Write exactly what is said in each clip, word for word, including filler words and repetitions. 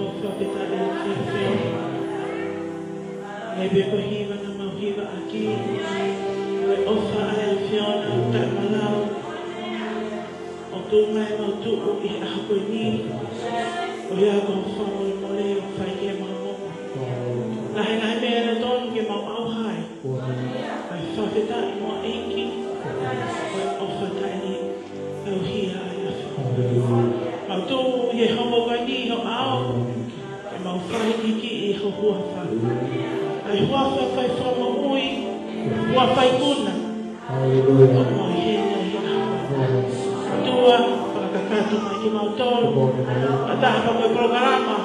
Fakafetaʻi ki he ʻAfiona. ʻA ia pē ko e hiva naʻa mau hiva ʻaki, ko e ʻofa ʻa e ʻAfiona taʻemalau. ʻOtua, ʻoku mau tuʻu ʻi he ʻaho ko eni, ʻo ia ko e fakamolemole ʻoku fai ke mau moʻui. Lahi e ngaahi meʻa naʻe tonu ke mau ʻauha ai. Kae fakafetaʻi mo e ʻEiki, ko e ʻofa taʻe ʻauhia ʻa e ʻAfiona. Mau tuʻu ʻi he hopo ko eni ho ʻao, ke mau fai ki he ʻEiki ʻi ho huafa. ʻA e huafa fai fakamoʻui, huafa ikuna. ʻOku mau ʻi heni ʻi he ʻaho. ʻOtua, fakakakato mai kimautolu. Fakataha pea mo e polokalama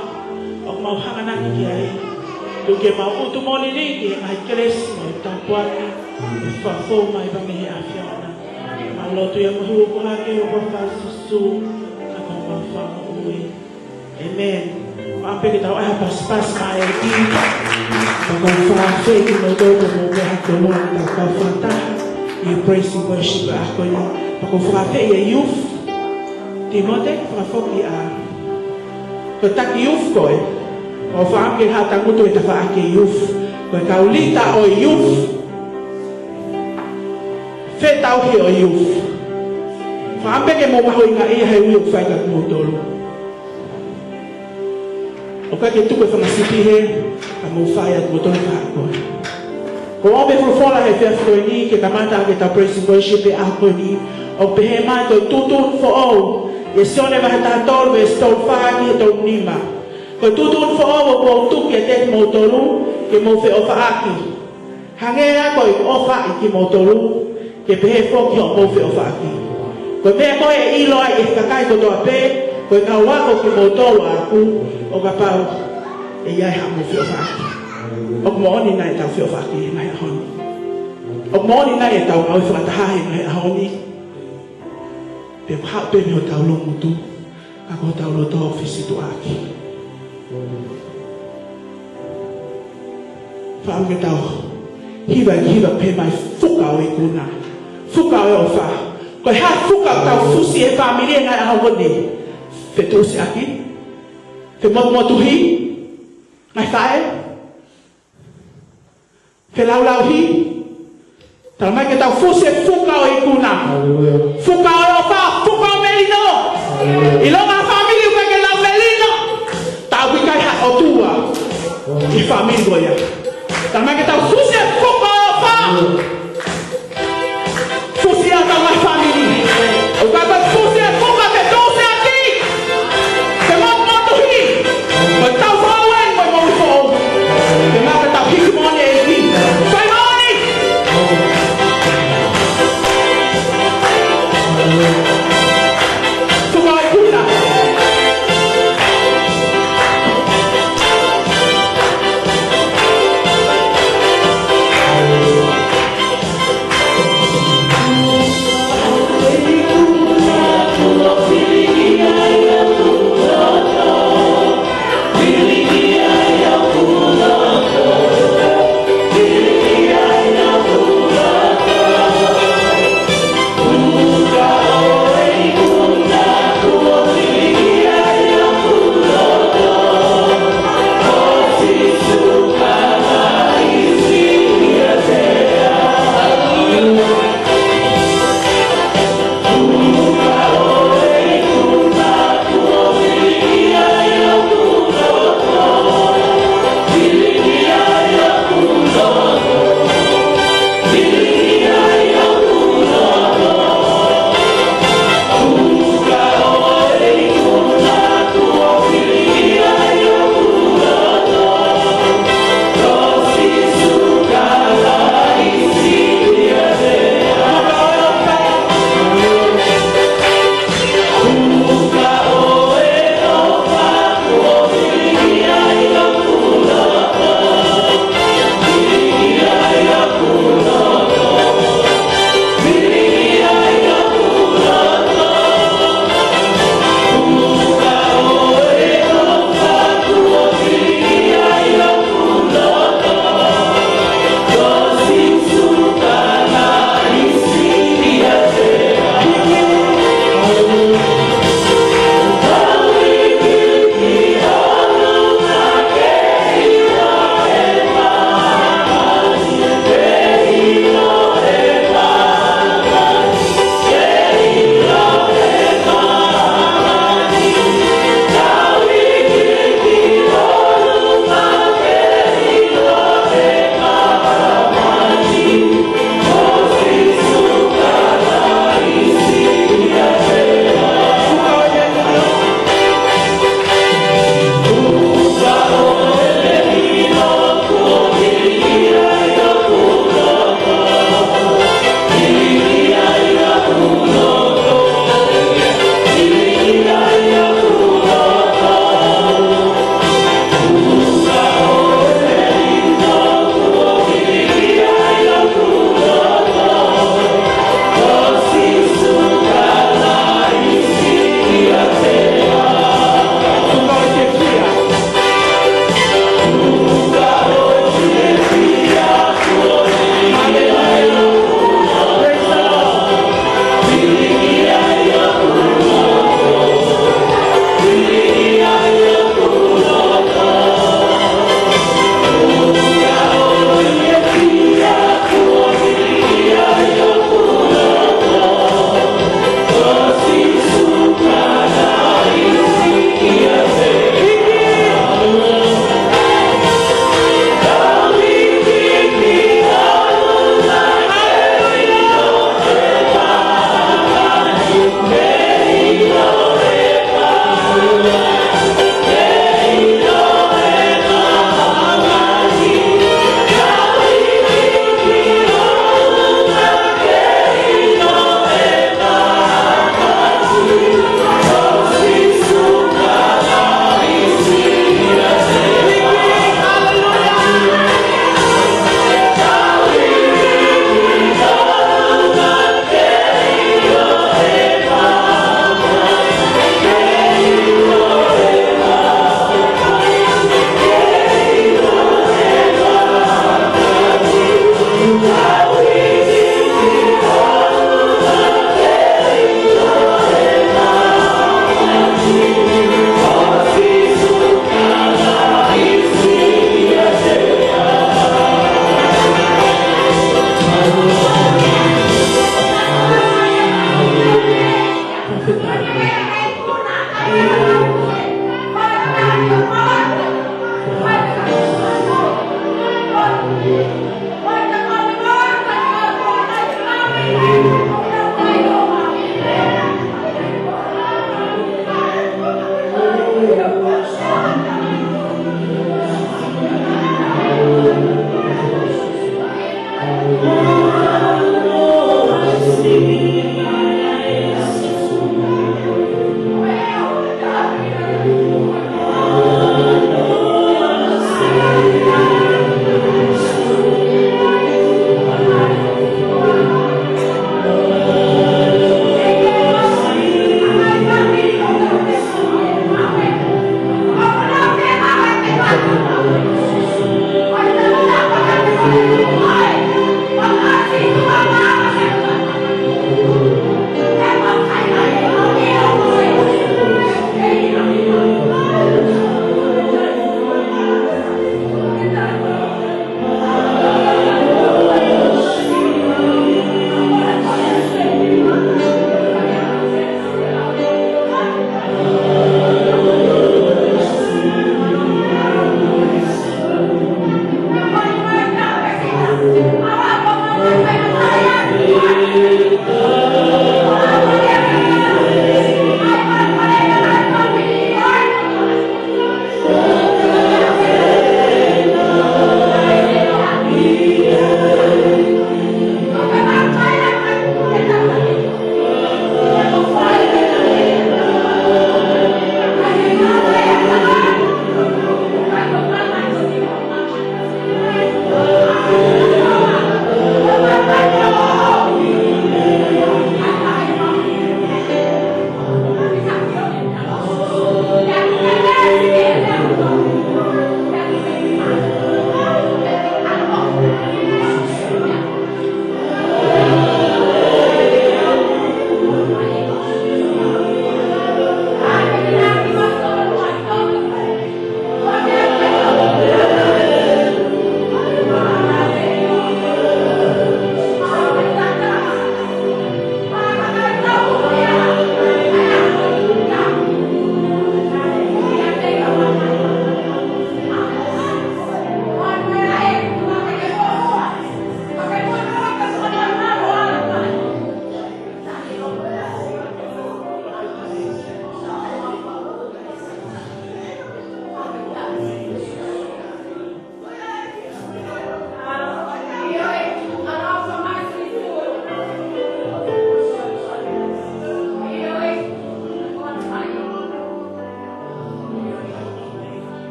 ʻoku mau hanganaki ki ai. Tuku ke mau utu moʻoni ki he ngaahi kelesi mo e tāpuaki ʻe fakafou mai pē mei he ʻAfiona. Mau lotu ia mo hū ko hake ʻo ka fasusu, ka ko mau fakamoʻui. ʻĒmeni. Mau pehē ke tau ʻai ha pasipasi mai e ki. Pea ʻoku ou fakaafeʻi kimoutolu ke mou meʻa ʻi he konga ʻo e kau fakataha ʻi he praise and worship ʻaho ko eni. Pea ʻoku ou fakaafeʻi e youth. Timote, fakafoki ā. Ko e taki youth koe. ʻOku ou fakaafeʻi ha tangutu he tafaʻaki youth. Ko e kau lita ʻo e youth. Fetauhi ʻo e youth. Fakaafeʻi ke mou mahuʻingaʻia he ui ʻoku fai kia kimoutolu. ʻOku ʻikai ke tuku e fanga sipi hē, ka mou fai atu kimoutolu ka ko. Ko e ʻomai e folofola he efiafi ko eni ke kamata ʻaki ʻetau praise and worship he ʻaho ko eni. ʻOku pehē mai ko e tuʻutuʻuni foʻou, ʻi he Sione vahe taha tolu, veesi tolu fā ki he tolu nima. Ko e tuʻutuʻuni foʻou ʻoku ou tuku kiate kimoutolu, ke mou feʻofaʻaki. Hangē ko ʻeku ʻofa ʻi kimoutolu, ke pehē foki hoʻomou feʻofaʻaki. Ko e meʻa ko ē ʻe ʻilo ai ʻe he kakai kotoa pē, ko e kau ako kimoutolu ʻaʻaku, ʻo kapau ʻe ʻi ai haʻamou feʻofaʻaki. ʻOku moʻoni nai ʻetau feʻofaʻaki he ngaahi ʻaho ni? ʻOku moʻoni nai ʻetau ngāue fakataha he ngaahi ʻaho ni? Pe ʻoku haʻu pē mei hotau loungutu, ka ko hotau loto ʻoku fisituʻaki. Fakaʻamu ke tau hiva, hiva pē mai fuka ʻo e ikuna. Fuka ʻo e ʻofa. Ko e hā e fuka ʻoku tau fusi he fāmili he ngaahi ʻaho ko eni? Fetuʻusiʻaki? Femotumotuhi? Ngaahi faʻē? Felaulauhi? Tala mai ke tau fusi e fuka ʻo e ikuna. Haleluia. Fuka ʻo e ʻofa, fuka ʻo e melino. Haleluia. ʻIlonga e fāmili ʻoku ʻikai ke lau melino, tā ʻoku ʻikai ha ʻOtua ʻi he fāmili ko ia. Tala mai ke tau fusi e fuka ʻo e ʻofa. Haleluia. Fusi ʻa e tau ngaahi fāmili. ʻOku ʻikai ke fusi e fuka fetuʻusiʻaki, femotumotuhi. Ko e tau foʻou eni mo e moʻui foʻou. Ke mau ka tau hiki moʻoni e ʻEiki. Fai moʻoni. Tuku ʻa e ikuna.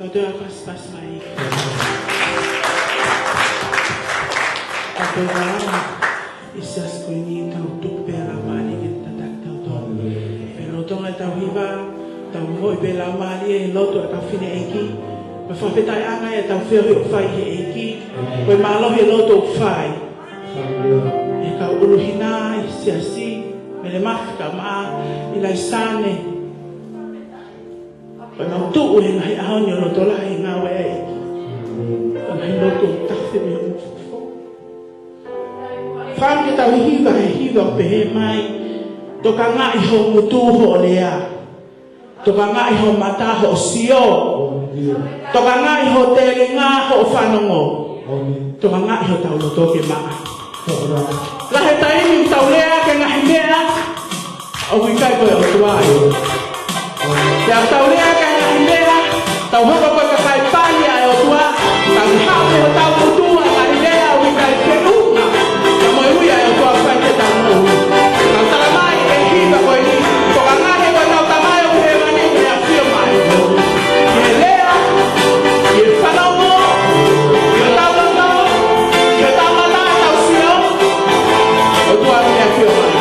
ʻOtua, pasipasi mai. ʻOtua, ʻi he siasi ko eni tau tuku pē ʻa e Laumālie ke tataki kitautolu. Pea lolotonga ʻetau hiva, tau moʻui pē Laumālie ʻi loto ʻetau fineʻeiki. Ko e fakafetaʻiʻanga ʻetau feohi ʻoku fai he ʻEiki. Ko e mālohi e lotu ʻoku fai ʻe he kau ʻuluhina ʻi he siasi, Mele Mafi, Kamaʻa, ʻIlaisa ni. Ko ʻenau tuʻu he ngaahi ʻaho ni ʻo loto lahi he ngāue ʻa e ʻEiki. Ko e ngaahi lotu ʻoku tafe mei he ʻofa. Fakaʻamu ke tau hiva he hiva ʻoku pehē mai: Tokangaʻi ho ngutu hoʻo lea. Tokangaʻi ho mata hoʻo sio. Tokangaʻi ho telinga hoʻo fanongo. Tokangaʻi hotau loto ke maʻa. Lahi e taimi ʻoku tau lea ki he ngaahi meʻa ʻoku ʻikai ko e ʻOtua ia. Pea ʻoku tau lea ki he ngaahi meʻa, tau hoko ko e kakai pani ʻa e ʻOtua, tau haʻu mei hotau ngutu ʻa e ngaahi lea ʻoku ʻikai ke ʻuhinga, ka mo e ui ʻa e ʻOtua ʻoku fai ke tau moʻui. Tau tala mai ʻi he hiva ko eni: Tokangaʻi ko hotau Tamai ʻoku ʻi hēvani, meʻa ʻafio mai. ʻI he lea, ʻi he fanongo, ʻi hotau loto, ʻi hotau mata, hotau sio, ʻOtua, meʻa ʻafio mai.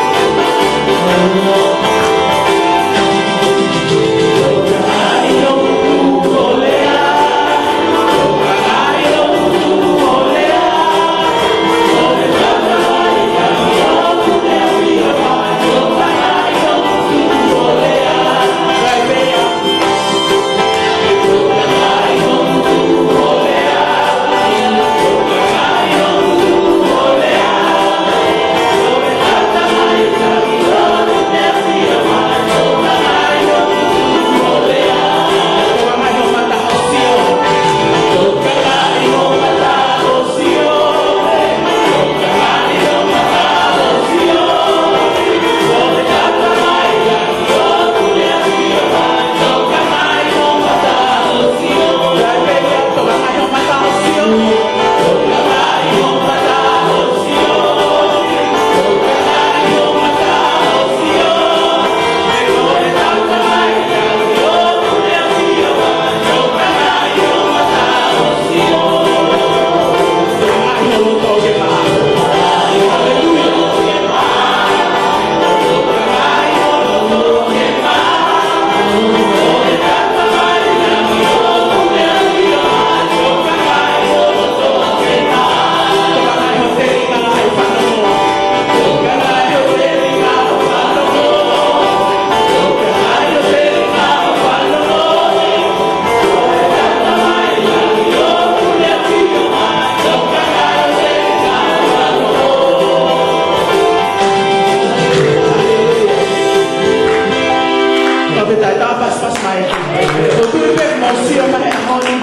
Fakafetaʻi, tau pasipasi mai. ʻOku ou tui pē ʻoku mou sio mai he ʻaho ni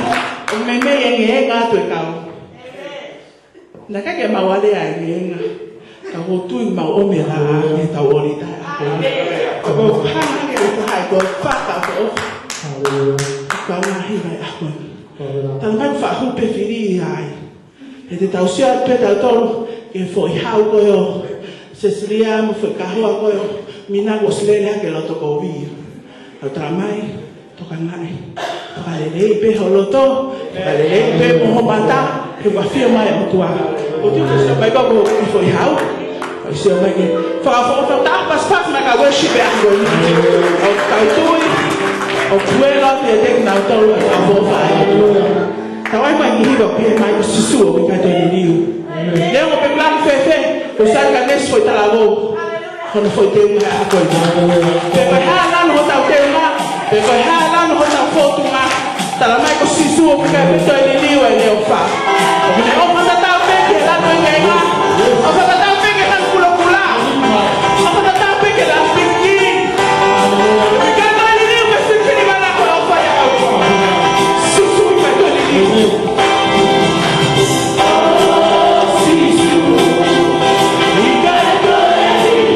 ʻoku meimei engenga atu e kau. Naʻe ʻikai ke mau lea ai engenga, ka ʻoku ou tui mau ʻomi e laʻā ke tau ʻoli ʻi he ʻaho ni. Ko e pānga ke u taha ai, ko e fakaʻofoʻofa. Ko e ngaahi meʻa ʻi he ʻaho ni. Tala mai ʻoku faʻa hū pē fili ai. He te tau sio atu pē tautolu ki he foʻi hau ko ē ʻo Sesilia mo e foʻi kahua ko ē ʻo Mina, kuo ʻosi lele hake e loto kovi. Tau tala mai, tokangaʻi. Tokalelei pē ho loto, tokalelei pē mo ho mata, he ʻoku ʻafio mai e ʻOtua. ʻOku ou tui ke sio mai ko e kiʻi foʻi hau. ʻOku sio mai ke fakaʻofoʻofa, tau pasipasi mai ki he worship he ʻaho ni. ʻOku tau tui ʻoku ʻi loto ʻiate kinautolu e fakaʻofoʻofa ʻa e ʻOtua. Tau ʻai mai e kiʻi hiva ʻoku pehē mai: Ko Sīsū ʻoku ʻikai toe liliu. Neongo pe ʻoku langi fēfē, ʻoku sai ka nesi foʻi talavou, hono foʻi teunga ʻa ko ia. Pe ko e hā lanu hotau teunga, pe ko e hā lanu hotau fōtunga, tala mai ko Sīsū ʻoku ʻikai pē toe liliu ʻene ʻofa. ʻOku ne ʻofa tatau pē ki he lanu ʻo e keinga, ʻofa tatau pē ki he lanu kulokula, ʻofa tatau pē ki he lanu piki. ʻOku ʻikai toe liliu pe sīkini mana ko e ʻofa ia ʻa e ʻOtua. Sīsū ʻikai toe liliu. Sīsū ʻikai toe liliu.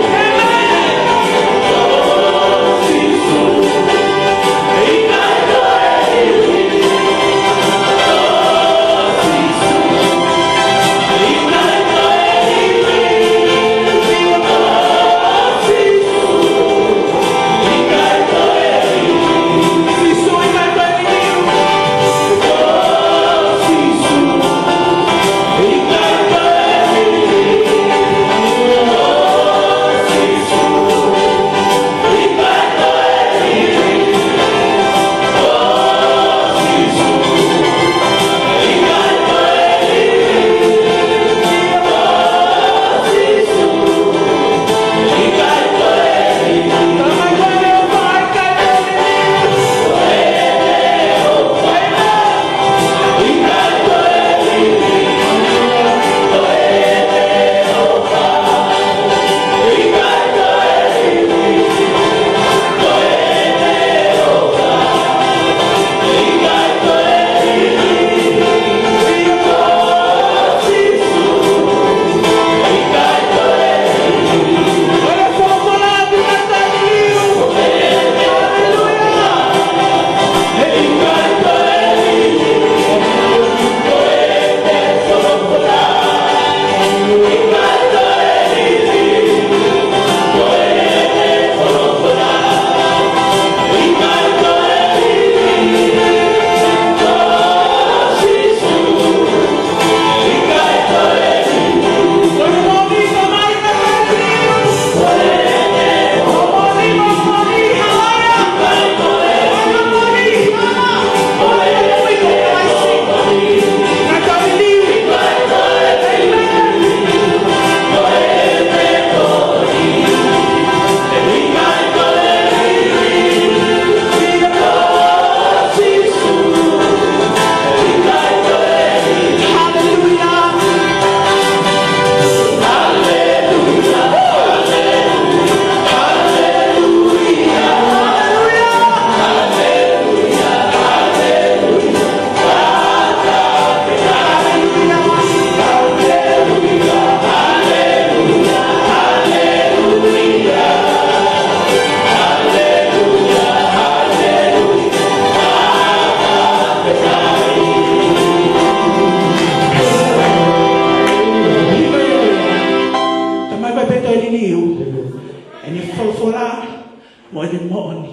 Mo ʻene moʻoni.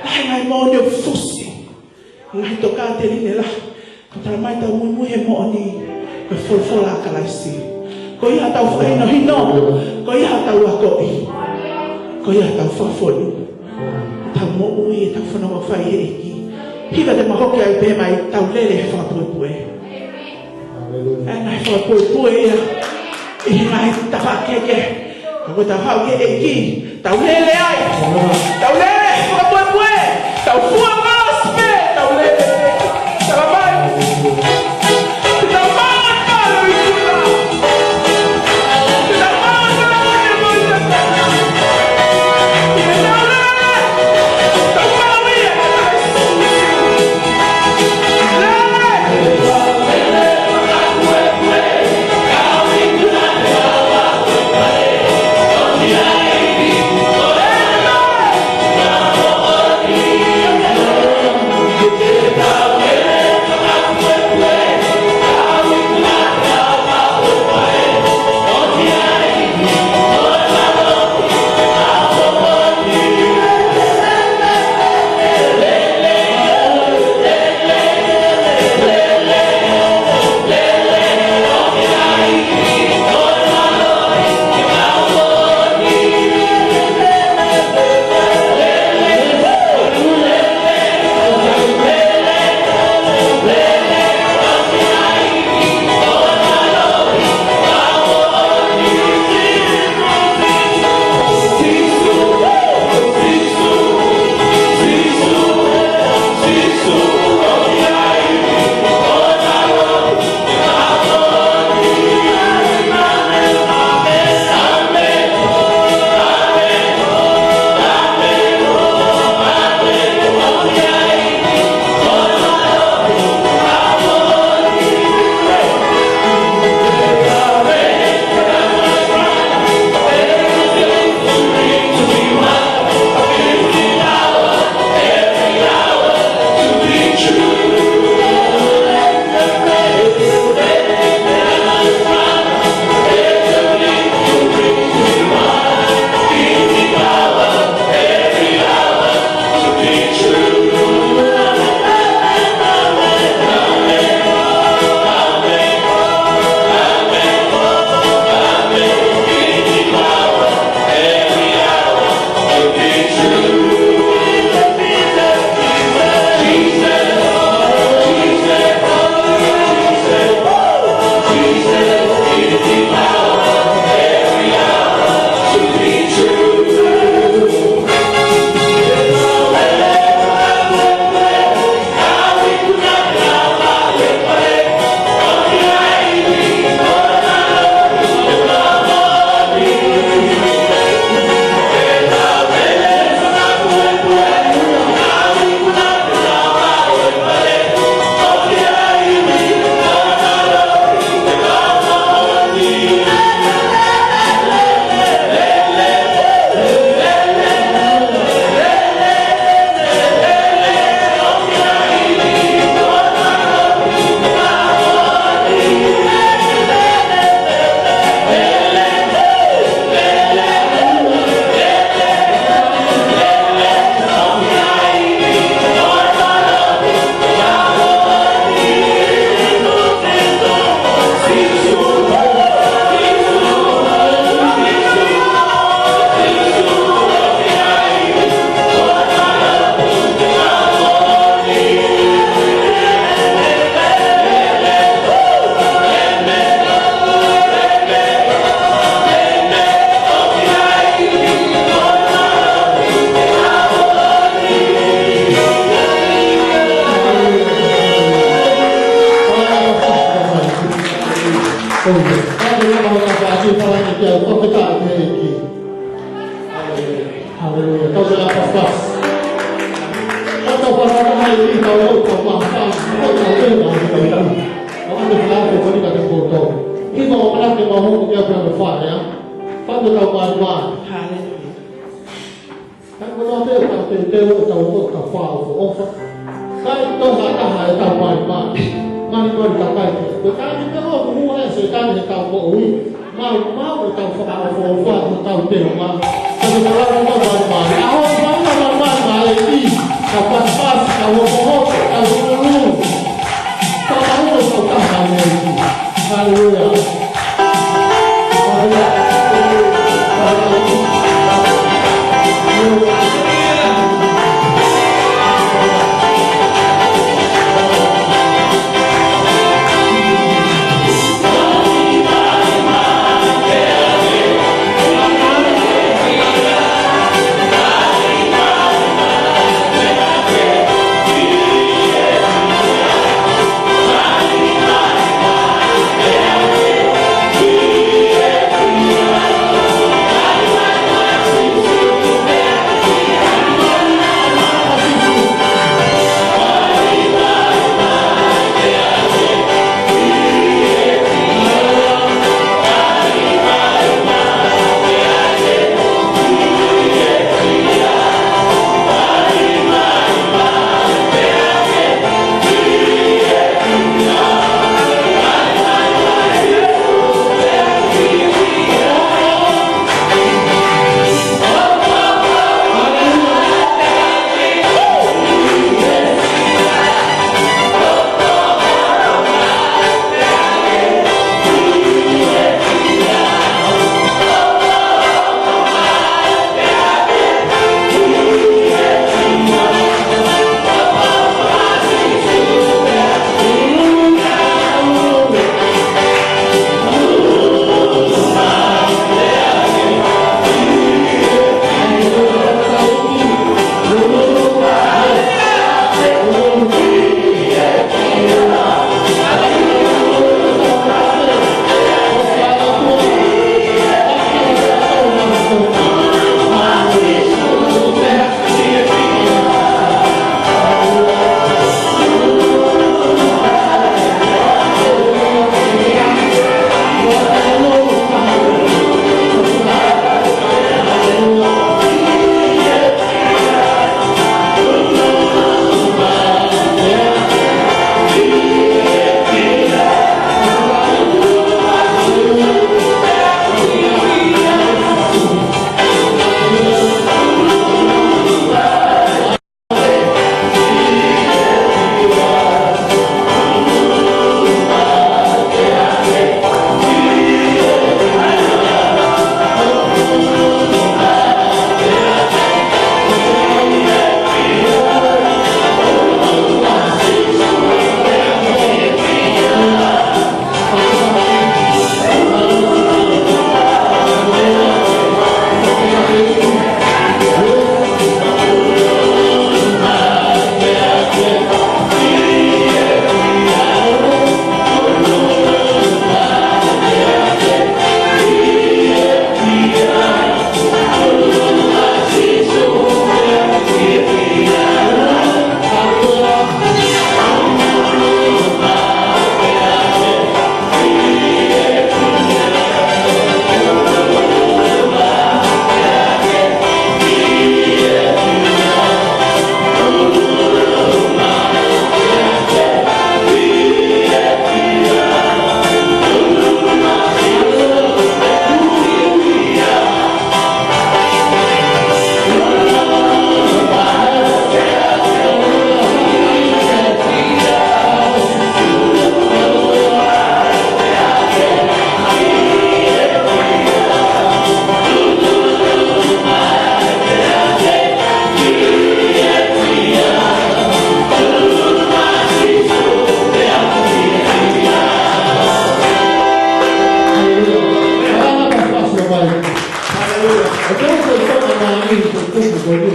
Lahi e ngaahi moʻoni ʻoku fusi. Ngaahi tokāteline lahi. Ka tala mai tau muimui he moʻoni. Ko e folofola ʻa Kalaisi. Ko ia ʻoku tau fakahinohino. Ko ia ʻoku tau akoʻi. Ko ia ʻoku tau fakafonu. Tau moʻui ʻi heʻetau fanongo fai he ʻEiki. Hiva te mau hoki ai pē mai tau lele he fakapuepue. Haleluia. ʻA e ngaahi fakapuepue ia ʻi he ngaahi tafaʻaki kehekehe. Ka ko ʻetau haʻu ki he ʻEiki, tau lele ai. Tau lele he fakapuepue. Tau fua masi pē, tau lele. Tala mai. Tau maʻu e palo ʻi kula. Tau maʻu e palo ʻi kula. Tau lele. Tau maʻu ia. Haleluia. Tau sila pas pas. Tau pas pas mai i tau lau tau pas pas. Tau tau tau tau tau. Tau atu fala ko koni ka te koto. Ki mau mana ke mau mo ke apa mo fa ya. Fa ko tau pas pas. Haleluia. Tau ko tau te tau te te o tau ko tau fa o o fa. Kai to sa ta ha e tau pas pas. Mani mani ta kai. Ko kai te o ku e se kai te tau ko ui. Mau, mau, e tau fakaʻofoʻofa, ko tau te ma. Ka te tau lau tau pas pas. Aho,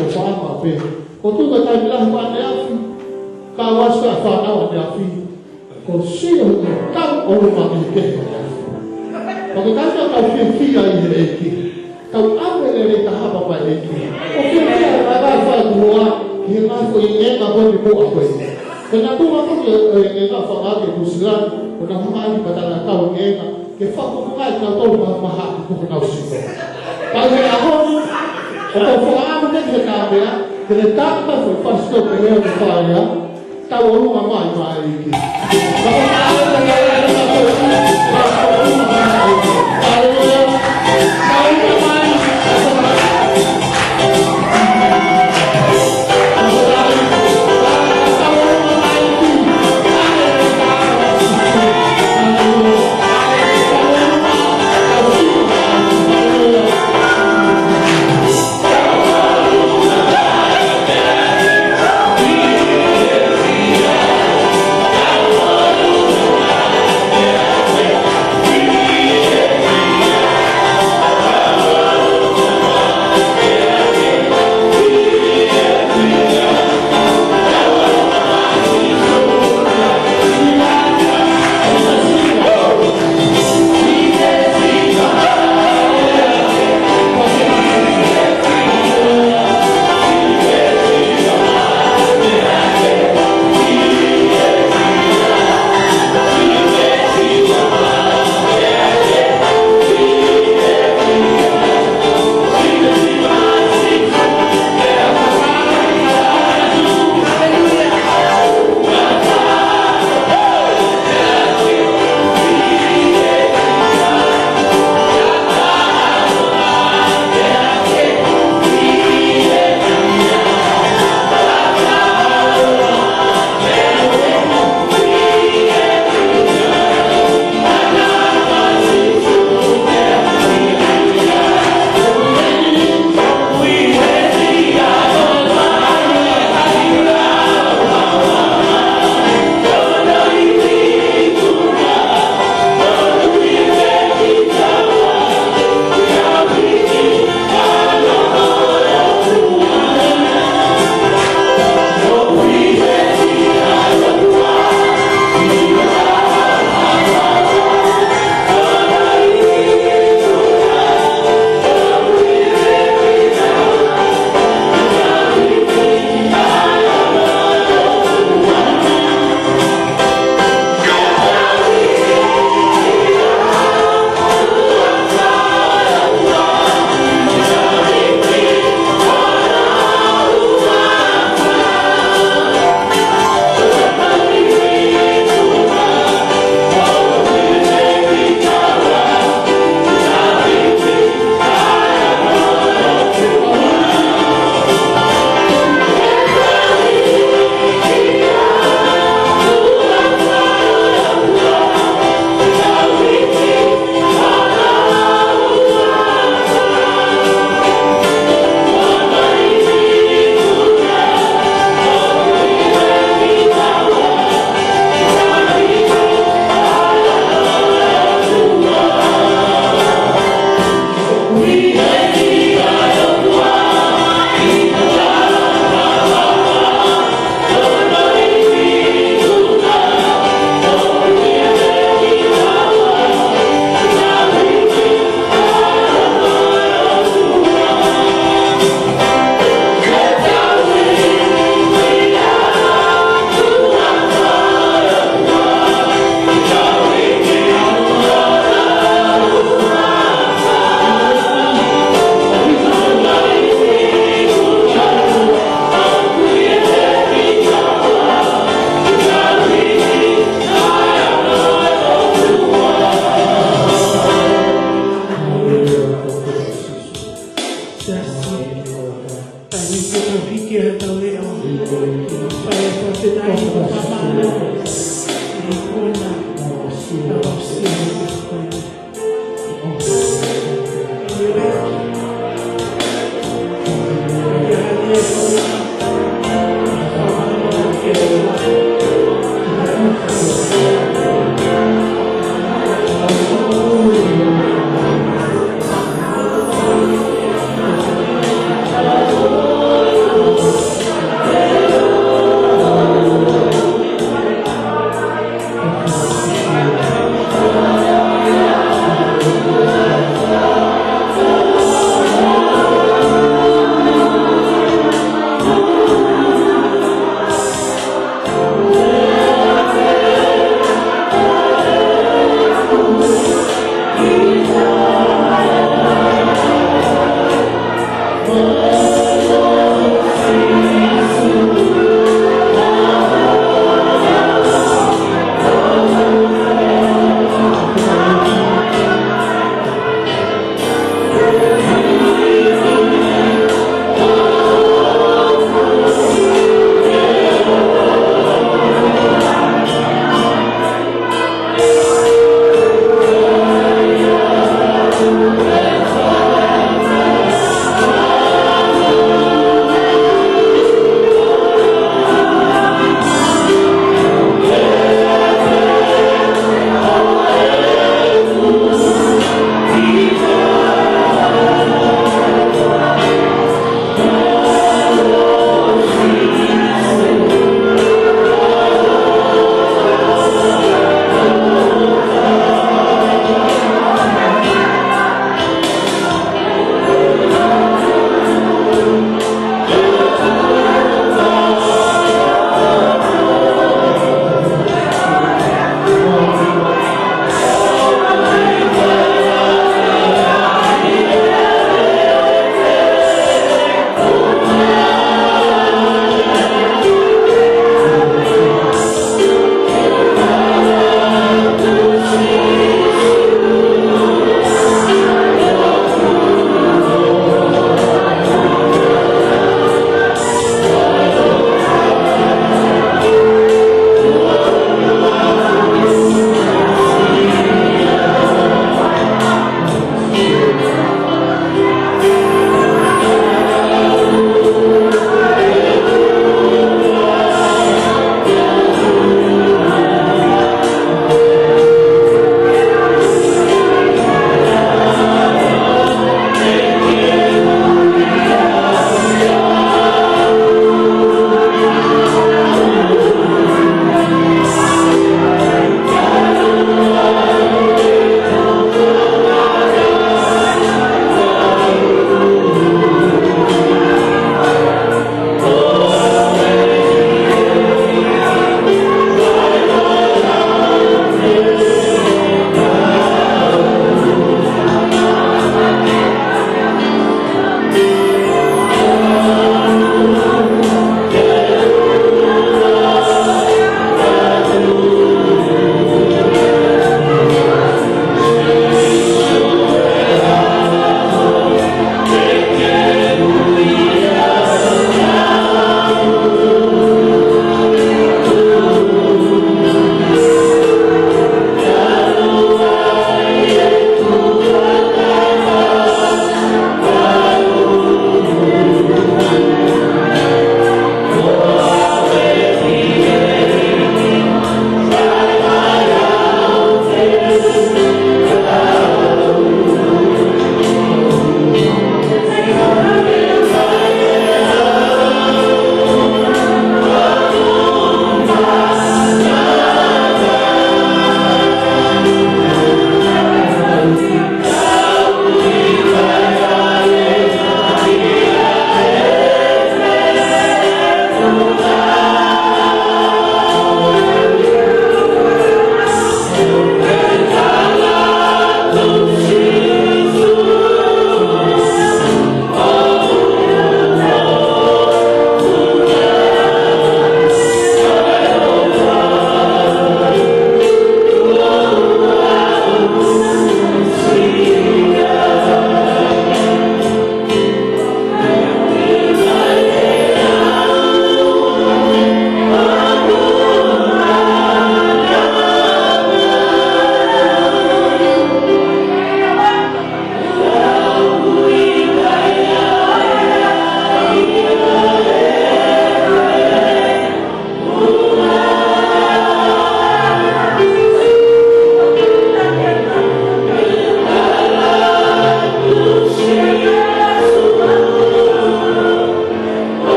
ʻo fāma pē. ʻO tuku e taimi lahi ʻaneafi, ka ʻoku ʻasi ʻa e fānau ʻaneafi, ko Sihova ʻoku tau ʻolunga mei he kehe ʻaneafi. Pea ko e taimi ʻoku tau fiefia ai he ʻEiki, tau ʻave e lelei taha pē maʻa e ʻEiki. ʻO fiefia ʻa e fai kuo ʻa, ki he ngaahi foʻi ngaahi ngaahi ko ni mo a koe. Ko e natunga ko eni e ngaahi fakaake kuo sila, ko e ngaahi fakaake patana tau ngaahi ke fakafofongaʻi kinautolu mahamahaki ko honau sino. Pea ʻi he ʻaho ni, ʻoku ou fakaʻamu ke ke tāpea, ke ke tāpea ko e fasi ko e pehē ʻo e fālia, tau ʻolunga mai maʻa e ʻEiki. Haleluia.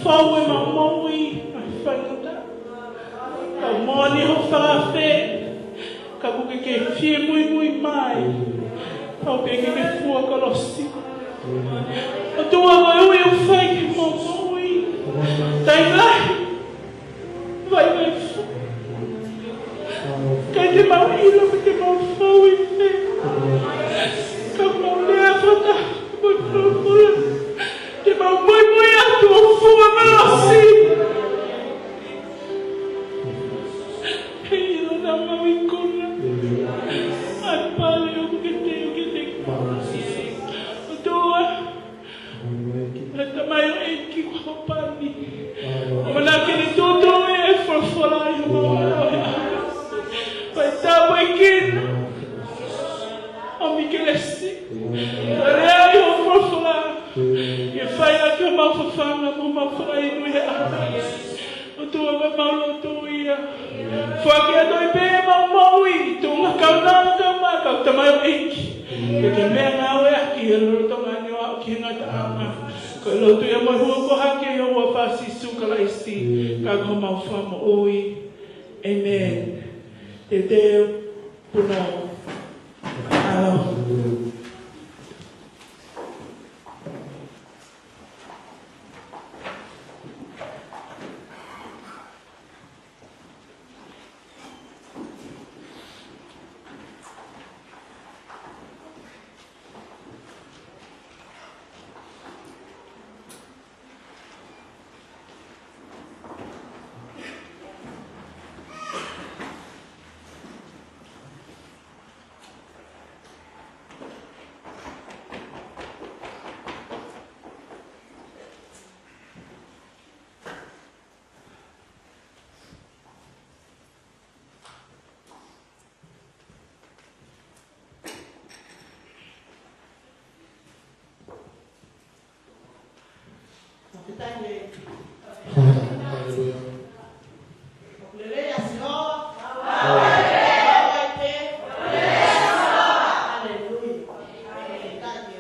Pau ʻemau moʻui, ʻa e faingataʻa. Ka moʻoni hoʻo fakaafe, ka ʻoku ke kei fie muimui mai. Pau pē ke ke fua kolosi. ʻOtua, ko e ui ʻoku fai ki heʻemau moʻui. Taimi lahi, vaivai fua. Ka te mau ʻilo, ka te mau fau i fē. Ka mau lea fata, mau folofola. Te mau muimui atu ʻo fua kolosi. He ʻilo naʻa mau ikuna ʻa e pale ʻoku ke teu kiate kimautolu. ʻOtua, ʻe Tamai ʻEiki, ko hoʻo pale ni. ʻOku mau kei tūtū ʻi he folofola ʻi homau ʻaho. Pea tāpuekina ʻa e kelesi. Pea lea ʻi hoʻo folofola ke fai ʻaki homau fafanga mo homau fakainu he ʻaho. ʻOtua, ko ʻemau lotu ia. Foaki atu ai pē ʻemau moʻui, tuʻunga kaunanga kae ʻumaʻā kau tamaioʻeiki. Ke ke meʻangāueʻaki he lolotonga ni ʻo aʻu ki he ngataʻanga. Ko e lotu ia mo e hū ko e hake ʻi he huafa ʻo Sīsū Kalaisi, ka ko homau Fakamoʻui. ʻĒmeni. Teuteu, punou. ʻAlo. Fakafetaʻi. Haleluia. ʻOku lelei ʻa Sihova. Haleluia. Fakafetaʻi.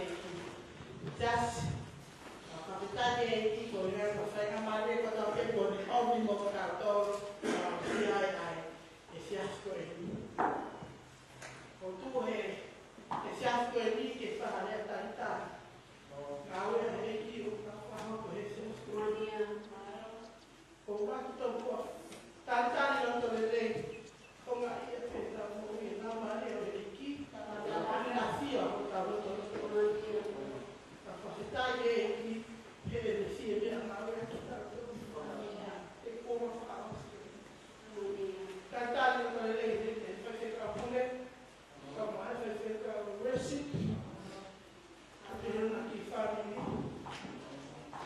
Siasi. Fakafetaʻi ʻEiki, ko e faingamālie ko ʻetau ke ʻomi mo kitautolu ʻa e siasi ko eni. ʻOku tuʻu he siasi ko eni ke fai ha lea talitali. Ngāue ʻa e ʻEiki ʻoku fakahoko he siasi ko eni. ʻOku ou ʻoatu ʻa e talitali loto lelei. Ko e ngaahi ʻa e fetau mo e ngaahi mālie ʻo e ʻEiki. Ka na fia ʻo tau loto loto. Ka fakafetaʻi ʻEiki, he ʻene fie meʻangāue ʻaki kitautolu. He kuo mau fakaʻosi. Talitali loto lelei he ʻEiki, Faifekau Pule. Ka mo e Faifekau Worship. Pea mo e kiʻi fāmili.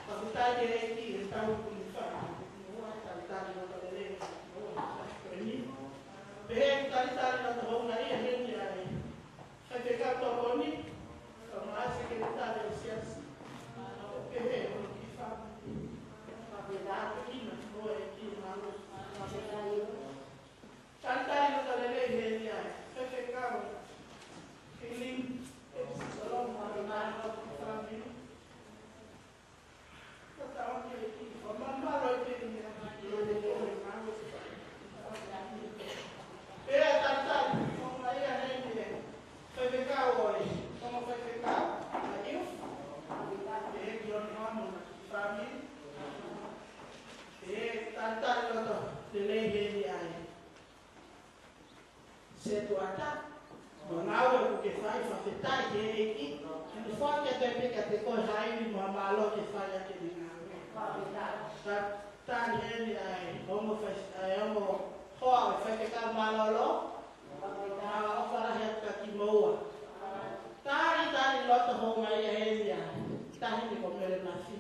Fakafetaʻi ki he ʻEiki he tau kuni fāmili. Mo e talitali loto lelei. Mo e ko eni. Pehē ki he talitali loto houngaʻia heni ʻa e Faifekau Tokoni. Ka mo e sekelitali ʻo e siasi. Pehē mo e kiʻi fāmili. Fakafetaʻi ki he ʻEiki mo e Talitali loto lelei heni ʻa e Faifekau Kilin, ʻEpisi Salomo, ʻa e mālō ki he fāmili. Ka tau ki he kiʻi fakamālō ʻi he kiʻi ʻi he kiʻi ʻi he kiʻi. Pea talitali, ko e meʻa ia heni ʻe Faifekau ʻo e, ko e faifekau ʻa e youth. ʻE ki hono ʻamu na ki he fāmili. ʻE talitali loto lelei heni ʻa e Setuata, mo e ngāue ʻoku ke fai, fakafetaʻi ki he ʻEiki. Ke ne foaki atu pē kiate koe ha ivi mo ha mālō ke fai ʻaki ʻene ngāue. Ka talitali heni ʻa e ongo fai, ʻa e ongo hoa ʻo e faifekau mālōlō. Ka ʻofa lahi atu kia kimoua. Talitali loto houngaʻia heni ʻa e taʻahine ko Mele Mafi.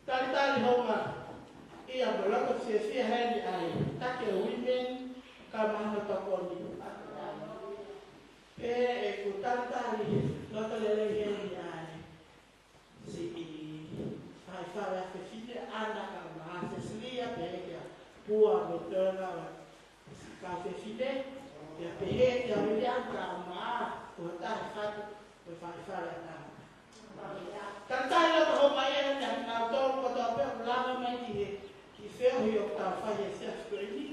Talitali houngaʻia mo e loto fiefia heni ʻa e taki ʻo e women, ka mo hono tokoni. Pea ʻoku talitali loto lelei heni ʻa e siʻi faifekau fefine ʻAna Kalama. Sesilia, pehē kia Pua mo Tona, kau fefine, pea pehē kia Viliami Kaʻamā, ko e taha fatu, ko e faifale ʻa Tana. Talitali loto houngaʻia atu kiate kinautolu kotoa pē ʻoku lava mai ki he, ki he feohi ʻoku tau fai he efiafi ko eni.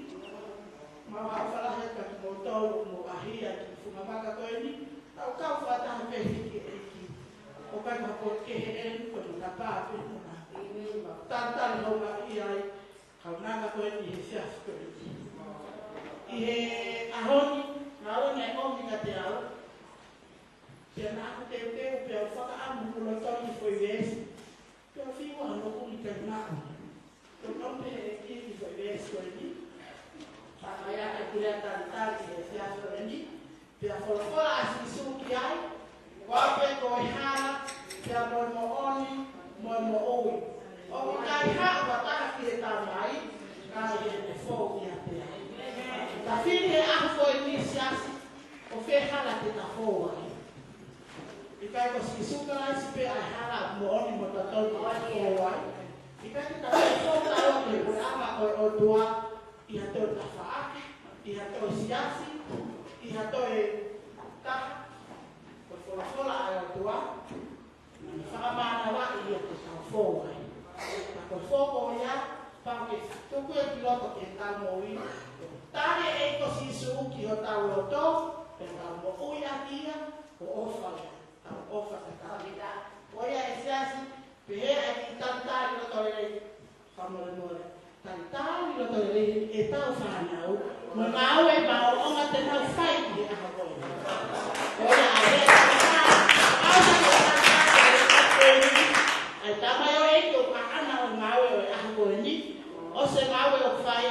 Mau haʻu fakalahi atu kiate kimoutolu ʻoku mou ʻaʻahi ki he funga maka ko eni. Tau kau fakataha pē hiki e ʻEiki. ʻOku ʻikai ko ha potu kehe eni, ko e matapā pē ʻeni. Talitali houngaʻia ai, kaunanga ko eni he efiafi ko eni. ʻI he ʻaho ni, naʻa ne ʻomi kiate au. Pea naʻa ku teuteu, pea u fakaʻamu ʻi loto ʻi he foʻi veesi. Pea u fiu ʻa hoku ʻi kai naʻa. Pea u nau pehē ki he foʻi veesi ko eni. Pea ʻai ake ki he talitali he efiafi ko eni. Pea folofola ʻa Sīsū ki ai, ko au pē ko e hala, pea mo e moʻoni, mo e moʻui. ʻOku ʻikai haʻu ha taha ki he Tamai, ka ʻi heʻene fou ʻiate au. Ka fili he ʻaho ko eni siasi, ko fē hala te ta fou ai? ʻIkai ko Sīsū Kalaisi pē ʻa e hala, moʻoni mo e totonu ke ta fou ai? ʻIkai ke ta fou ʻo tau ki he puleʻanga ʻo e ʻOtua, ʻi ha toe tafaʻaki, ʻi ha toe siasi, ʻi ha toe taha, ko e folofola ʻa e ʻOtua, naʻa ne fakamānavaʻi ia ke tau fou ai. Ka ko e fou ko ia, pau ke tuku ia ki loto ke tau moʻui, tali ʻe he ʻEiki ko Sīsū ki hotau loto, pea tau moʻui ʻaki ia, ko e ʻofa ia, tau ʻofa ke tau ʻita. Ko ia e siasi, pehē ai ki talitali loto lelei, Fakamolemole. Talitali loto lelei ʻetau fānau. Mo e ngāue māʻolunga te nau fai ʻi he ʻaho ko eni. Ko ia ʻa e ʻaho ko eni. ʻA e tamaioʻeiki ʻoku ʻaʻana ʻo ngāue ʻo e ʻaho ko eni. ʻOsi e ngāue ʻoku fai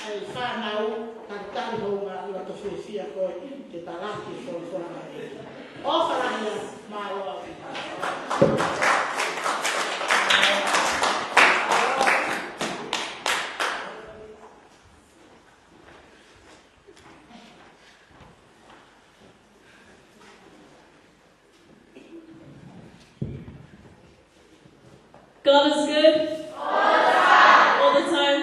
ʻa e fānau. Talitali houngaʻia loto fiefia ko eni ke talaki e folofola. ʻOfa lahi ā, mālō. God is good. All the time.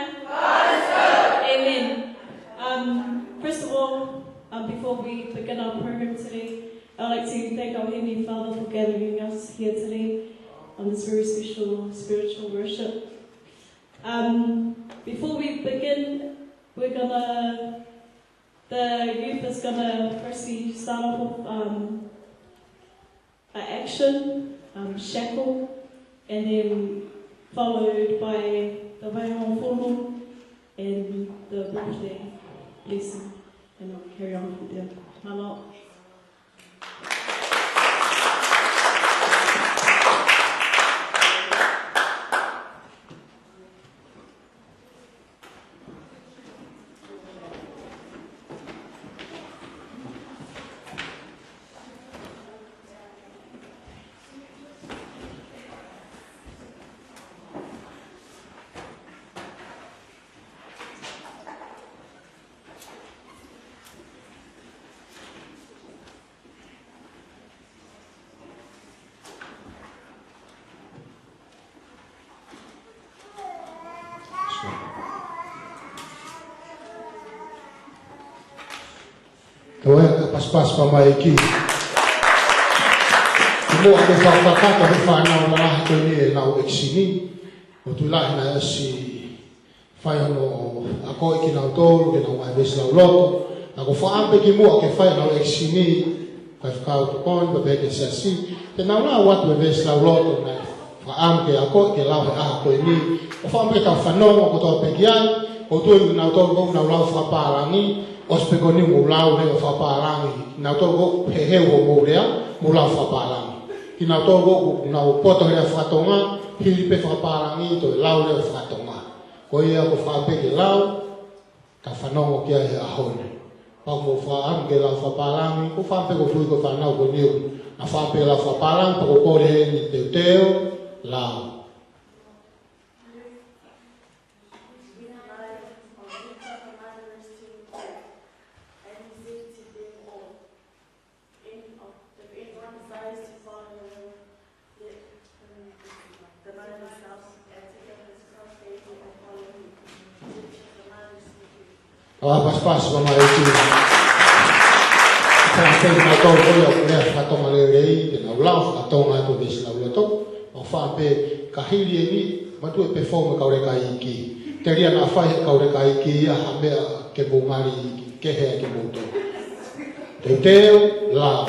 Amen. Um, first of all, um, before we begin our program today, I'd like to thank our Heavenly Father for gathering us here today on this very special spiritual worship. Um, before we begin, we're gonna, the youth is gonna firstly start off with, um, an action, um, shackle, and then followed by the vaihō fono and the birthday blessing, and I'll carry on from there. Mālō. Tau ʻai ha kiʻi pasipasi pea mai ki. Kimuʻa ke fakakakato e fānau lalahi ko eni ʻenau ʻekisini. ʻOku ou tui lahi naʻe ʻosi fai hono akoʻi kinautolu ke nau ʻai veesi lauloto. Naʻa ku fakaʻamu pē kimuʻa ke fai ʻenau ʻekisini, faifekau tokoni, pea pehē ki he siasi, ke nau lau atu e veesi lauloto naʻe fakaʻamu ke akoʻi ke lau he ʻaho ko eni. ʻOku ou fakaʻamu pē ke tau fanongo kotoa pē ki ai. ʻOku ou tui kinautolu ʻoku nau lau fakapālangi, ʻosi pē ko eni mou lau leva fakapālangi. Kinautolu ʻoku heheu hoʻomou lea, mou lau fakapālangi. Kinautolu ʻoku nau poto he lea fakatonga, hili pē fakapālangi, toe lau leva fakatonga. Ko ia ʻoku ou fakaʻamu pē ke lau, ka fanongo ki ai he ʻaho ni. Pea ʻoku mou fakaʻamu ke lau fakapālangi, ʻoku ou fakaʻamu pē, ʻoku ou tui ko e fānau ko eni ʻoku nau fakaʻamu pē ke lau fakapālangi, pea ʻoku ou kole heni teuteu, lau. ʻOfa pasipasi, mamaʻo ʻEiki. Fakafetaʻi mautolu ko ia ʻoku lea faka-Tonga lelei, te nau lau faka-Tonga atu veesi lau loto. ʻOfa pē ka hili eni, matuʻu pē founga kau leka iiki. Telia naʻa fai he kau leka iiki ia ha meʻa ke mou ngali kehe ai kimoutolu. Teuteu, lau.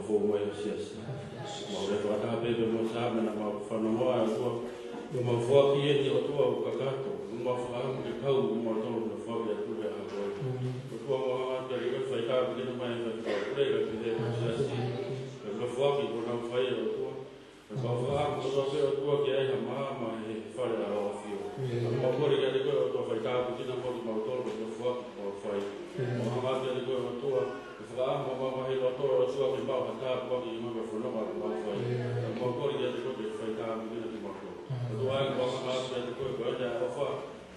Fou mai ʻa e siasi. Mau lea fakataha pē pea mo Saame naʻa mau fanongoa ʻe ʻOtua. Mau foaki eni ʻOtua ʻo kakato. Mau fakaʻamu ke kau mo mautolu ke foaki atu ke ako. ʻOtua mau hanga atu kiate koe fai tāpuekina mai e faifekau pule kae pehē mo e siasi. Pea mo e foaki kuo nau fai ʻe ʻOtua. Pea mau fakaʻamu ʻOtua pē ʻOtua ke ʻai ha maama he fale ʻa ho ʻAfio. Pea mau kole kiate koe ʻOtua fai tāpuekina mo kimautolu ke foaki mau fai. Mau hanga atu kiate koe ʻOtua. Ke fakaʻamu ʻa e maama he loto ʻOtua ke mau ha tāpuaki ʻi he ngaahi fononga ʻoku mau fai. Pea mau kole kiate koe ke fai tāpuekina kimautolu. ʻOtua ʻai mau hanga atu kiate koe ko e ʻofa.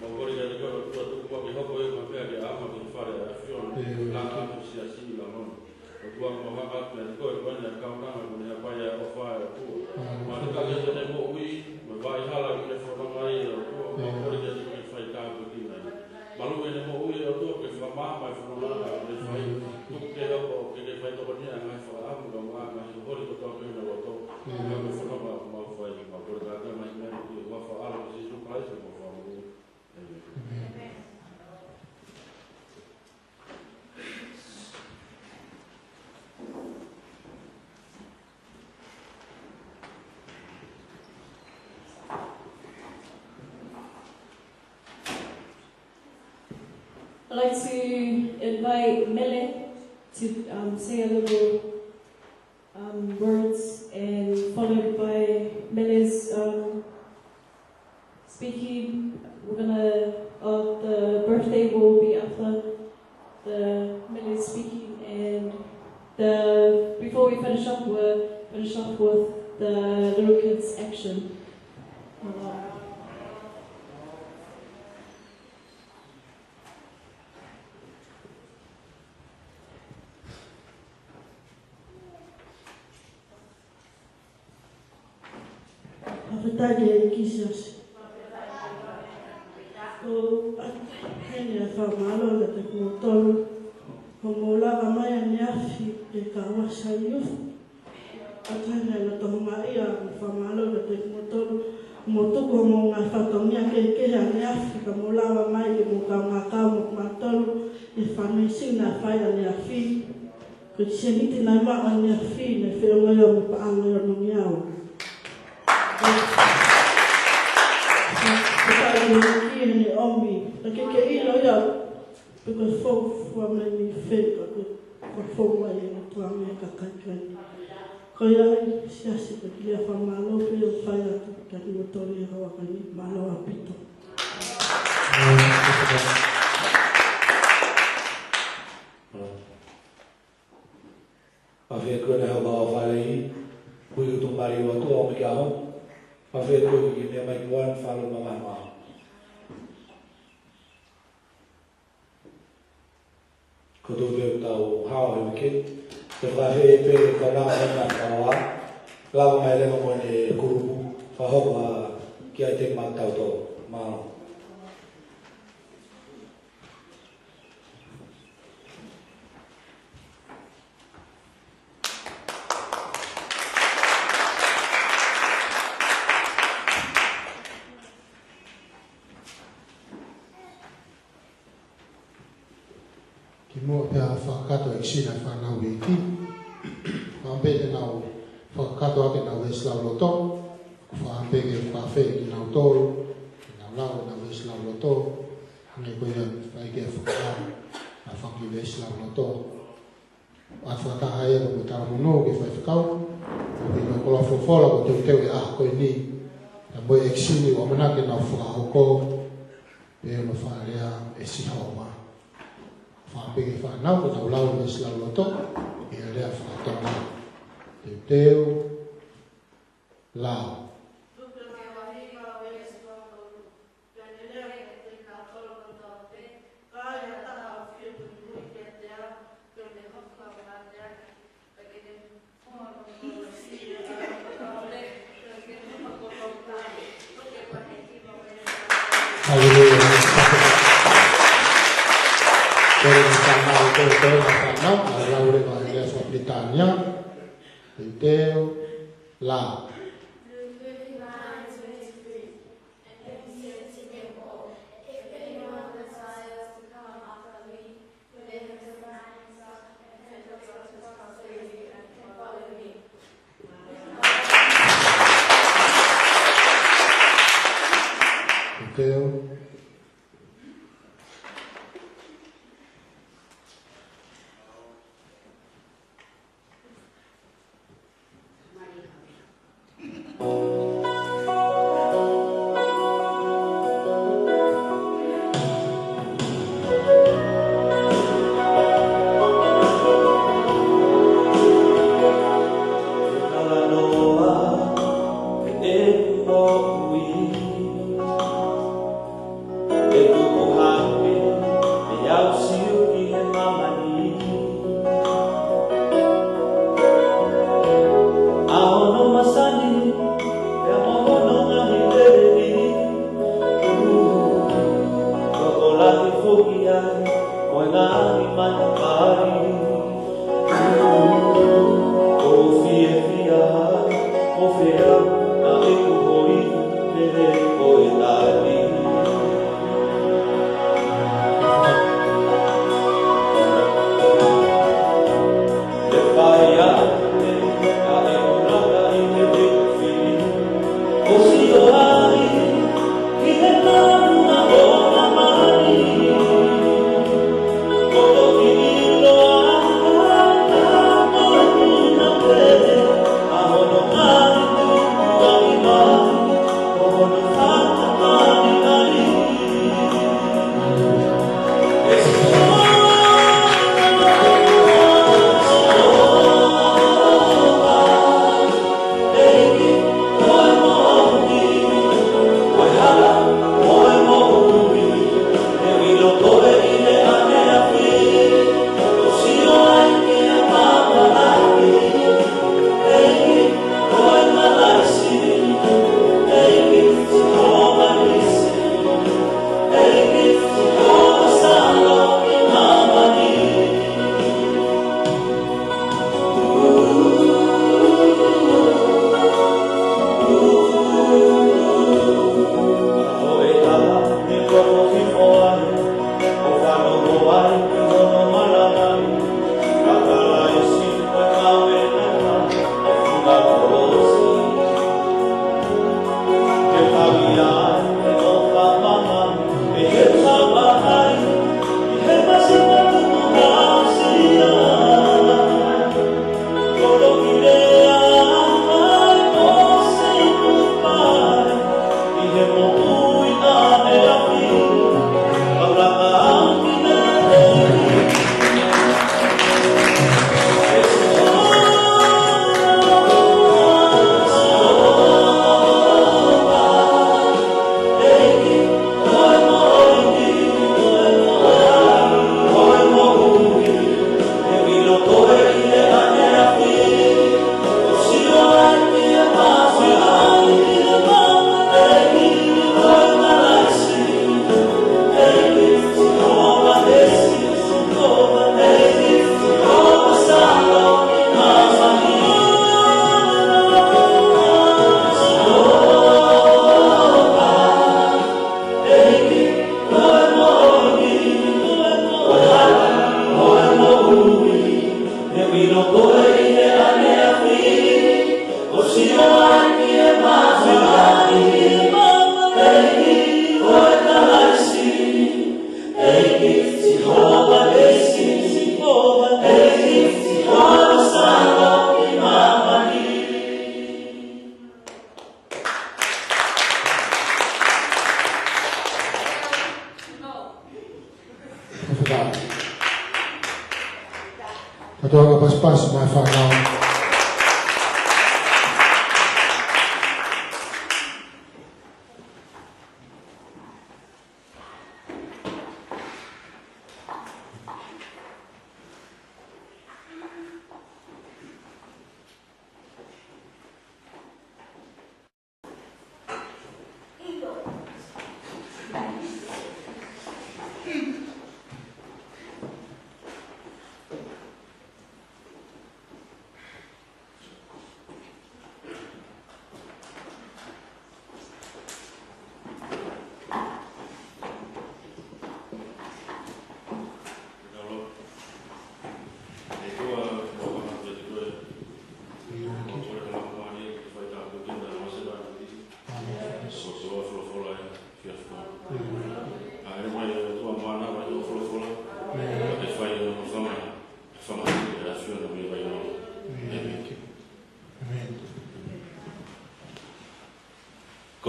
Mau kole kiate koe ʻOtua tuku ke hoko ia ko ha meʻa ke ʻaonga ki he fale ʻa e ʻAfiona. Langa atu siasi ʻi lalo ni. ʻOtua mau hanga atu kiate koe ko e kaunanga ko eni ʻa e ʻofa ʻa e ʻOtua. Mau hanga kiate koe moʻui, mo e vaʻa hala ʻi he fononga ʻa e ʻOtua. Mau kole kiate koe ke fai tāpuekina ia. Malu ʻene moʻui ʻOtua ke fakamaama e fononga ʻoku ne fai. Tuku ke hoko ke ne fai tokoni ʻa e ngaahi fakaʻamu ka mo e ngaahi holi kotoa pē ʻi he loto. Ngaahi fononga ʻoku mau fai. Mau kole kiate koe mai meʻa ʻi he huafa ʻo Sīsū Kalaisi ko homau Fakamoʻui. ʻĒmeni. I'd like to invite Mele to um, say a little um, words and followed by Mele's um, speaking. We're gonna, uh, the birthday will be after the Mele's speaking, and the before we finish up, we'll finish up with the little kids action. Uh, Fakafetaʻi ki he ʻEiki Sīsū. ʻOku ʻatā heni ʻa e fakamālō kiate kimoutolu. Kuo mou lava mai ʻaneafi ke kau ʻa Saiu. ʻAtā heni ʻa e loto houngaʻia mo e fakamālō kiate kimoutolu. Mou tuku homou ngaahi fatongia kehekehe ʻaneafi ka mou lava mai ke mou kaungā kau mo kimautolu ʻi he fundraising naʻe fai ʻaneafi. Ko e sēniti naʻe maʻu ʻaneafi naʻe feʻunga ia mo e paʻanga ʻo e onongeau. Ko e taʻu ʻeni ʻomi, naʻe ʻikai ke ʻilo ia pe ko e fou fua mai mei fē ka ko e fou mai ʻa e ʻOtua mei he kakai ko eni. Ko ia ai, siasi, ko e lea fakamālō pē ʻoku fai atu kiate kimoutolu he houa ko eni, mālō ʻaupito. ʻAfio ko ena hau mau fale i, kui utu mali ua tua o mika ho. ʻAfio ko e ki mea mai kuan falo mama ma. Ko tō pē ʻoku tau hao he uike. Te fakaafeʻi pē ka nau mai na kawa. Lava mai leva mo ʻene kulupu. Fakahoko ā ki ai te ma tau tō. Mālō. Kimuʻa pea fakakakato e ʻEiki siʻi fānau iiki. Fakaʻamu pē ke nau fakakakato ʻaki ʻenau veesi lauloto. Fakaʻamu pē ke fakaafeʻi kinautolu ke nau lau ʻenau veesi lauloto. Hangē ko ia ʻoku fai ke fakakakato ʻa e fanga kiʻi veesi lauloto. ʻA e fakataha ia mo e talamonū ki he faifekau. ʻOku ʻi he koloa folofola kuo teuteu he ʻaho ko eni. Pea mo e ʻEiki siʻi ʻoku ʻamanaki ke nau fakahoko. Pea mo e fakalea ʻe Sihova. Fakaʻamu pē ki he fānau ke nau lau e veesi lauloto ʻi he lea faka-Tonga. Teuteu, lau. Haleluia. Kole ke tau, kole ke tau, ʻa e lau leva he lea faka-Pilitānia. Teuteu, lau. And he said to them all, "If anyone desires to come after me, let him deny himself and take up his cross daily and follow Teo. ʻE tupu hake, ʻe au sio ki he māmani. ʻA hono masani, pea mo hono ngaahi lelei. Ko e lahi foki ai, ko e ngaahi matapā. ʻOku ou fiefia, ʻoku ou fiefia, ʻa ʻeku holi, pele ko e tali. Te fai atu, ʻa ʻeku laka i te ʻeku fili. ʻO sio ai, ki he tanu na o māmani. Kātoa ka pasipasi mai fānau.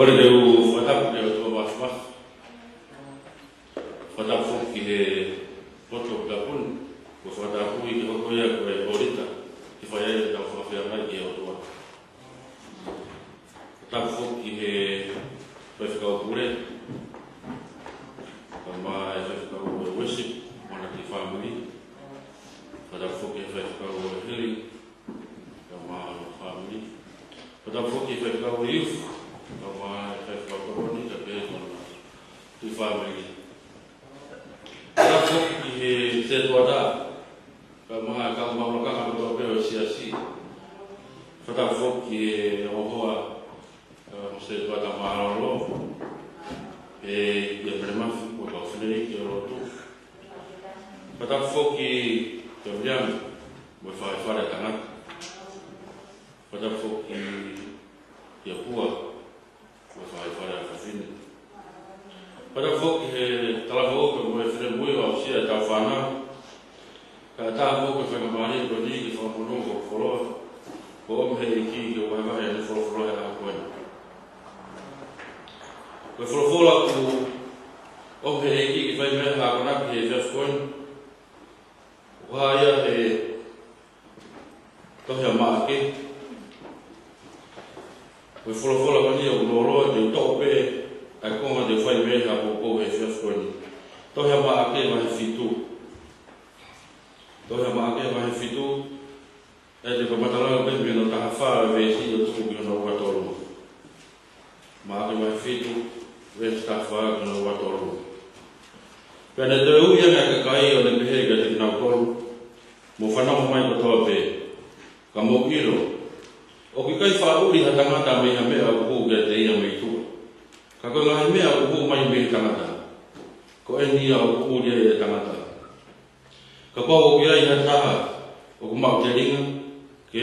Kole ke u fakatapu ki he ʻOtua Māfimafi. Fakatapu foki ki he poto ʻo e tapu ni, ʻo fakatapu ki he hoko ia ko e ʻōlita ke fai ai ʻetau fakafeʻao mai ki he ʻOtua. Fakatapu foki ki he faifekau pule, kae ʻumaʻā e faifekau ʻo e worship, mo ʻena kiʻi fāmili. Fakatapu foki ki he faifekau ʻo e healing, kae ʻumaʻā hono fāmili. Fakatapu foki ki he faifekau ʻo e youth, kae ʻumaʻā e faifekau tokoni, kae pehē ki hona kiʻi fāmili. Fakatapu foki ki he sētuata, kae ʻumaʻā e kau maʻu lakanga kotoa pē ʻo e siasi. Fakatapu foki ki he ongo hoa, ʻa, mo e sētuata mālōlō, ʻa ia Mele Mafi, mo e kau fāmili ki he lotu. Fakatapu foki kia Miriam, mo e faʻē fale ʻa e tangata. Fakatapu foki kia Pua, mo e faʻē fale ʻa e fafine. Fakatapu foki ki he talafou pea mo e finemui ʻo aʻusia ʻetau fānau. Kae ʻatā foki e faingamālie ko eni ke fakamonū hoku koloa kuo ʻomi ʻe he ʻEiki ke u vahevahe ʻene folofola he ʻaho ko eni. Ko e folofola kuo ʻomi ʻe he ʻEiki ke fai mei ai e akonaki he efiafi ko eni, ʻoku hā ia he tohi ʻa Maʻake. Ko e folofola ko eni ʻoku lōloa, te u toʻo pē ʻa e konga te u fai mei ai ha poupou he efiafi ko eni. Tohi ʻa Maʻake vahe fitu. Tohi ʻa Maʻake vahe fitu. ʻE te u fakamatala pē mei hono taha fā e veesi ʻo tuku ki hono ua tolu. Maʻake vahe fitu, veesi taha fā ki hono ua tolu. Pea ne toe ui ange ʻa e kakai ʻo ne pehē kiate kinautolu, Mou fanongo mai kotoa pē, ka mou ʻilo, ʻoku ʻikai faʻa ʻuli ha tangata mei ha meʻa ʻoku hū kiate ia mei tuʻa. Ka ko e ngaahi meʻa ʻoku hū mai mei he tangata, ko eni ia ʻoku ʻuli ai e tangata. Kapau ʻoku ʻi ai ha taha ʻoku maʻu telinga, ke,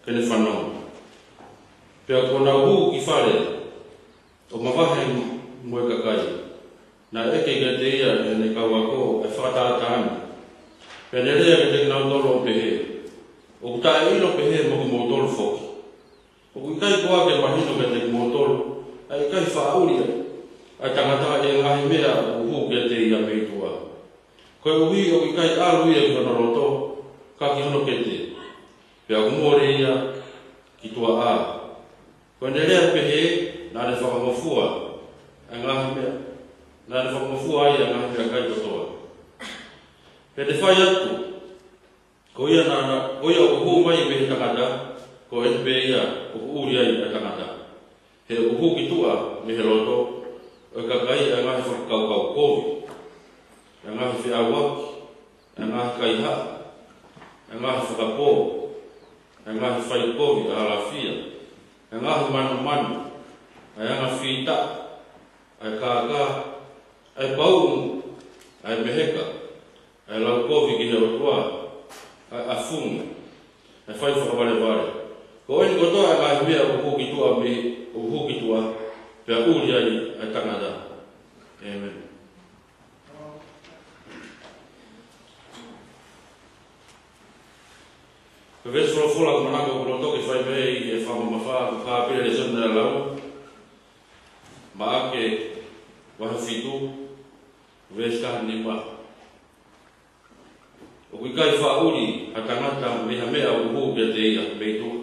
ke ne fanongo. Pea kuo nau hū ki fale ʻo mavahe mo e kakai. Naʻe ʻeke kiate ia ʻe heʻene kau ako e fakatātā ni. Pea ne lea kiate kinautolu ʻo pehē, ʻOku taʻeʻilo pehē mo kimoutolu foki. ʻOku ʻikai koā ke mahino kiate kimoutolu ʻa e ʻikai faʻa ʻuli ʻa e tangata ʻi he ngaahi meʻa ʻoku hū kiate ia mei tuʻa? Koeʻuhi ʻoku ʻikai ʻalu ia ki hono loto, ka ki hono kete. Pea ʻoku mole ia ki tuʻa ʻā. Ko ʻene lea pehē, naʻa ne fakangofua ʻa e ngaahi meʻa, naʻa ne fakangofua ai ʻa e ngaahi meʻakai kotoa. Pea ne fai atu, Ko ia naʻa, ko ia ʻoku hū mai mei he tangata, ko eni pē ia ʻoku ʻuli ai ʻa e tangata. He ʻoku hū ki tuʻa mei he loto ʻo e kakai ʻa e ngaahi fakakaukau kovi, ʻa e ngaahi feʻauaki, ʻa e ngaahi kaihaʻa, ʻa e ngaahi fakapō, ʻa e ngaahi faikovi ʻa e halafia, ʻa e ngaahi manumanu, ʻa e anga fita, ʻa e kākā, ʻa e pauʻu, ʻa e meheka, ʻa e lau kovi ki he ʻOtua, ʻa e ʻafungi, ʻa e fai fakavalevale. Ko eni kotoa ʻa e ngaahi meʻa ʻoku hū ki tuʻa mei, ʻoku hū ki tuʻa, pea ʻuli ai ʻa e tangata. ʻĒmeni. Ko e veesi folofola ʻoku ou manako ʻoku loto ke fai mei ai e fakamamafa, ko e kāpele lēsoni naʻe lau, Maʻake vahe fitu, veesi taha nima. ʻOku ʻikai faʻa ʻuli ha tangata mei ha meʻa ʻoku hū kiate ia mei tuʻa.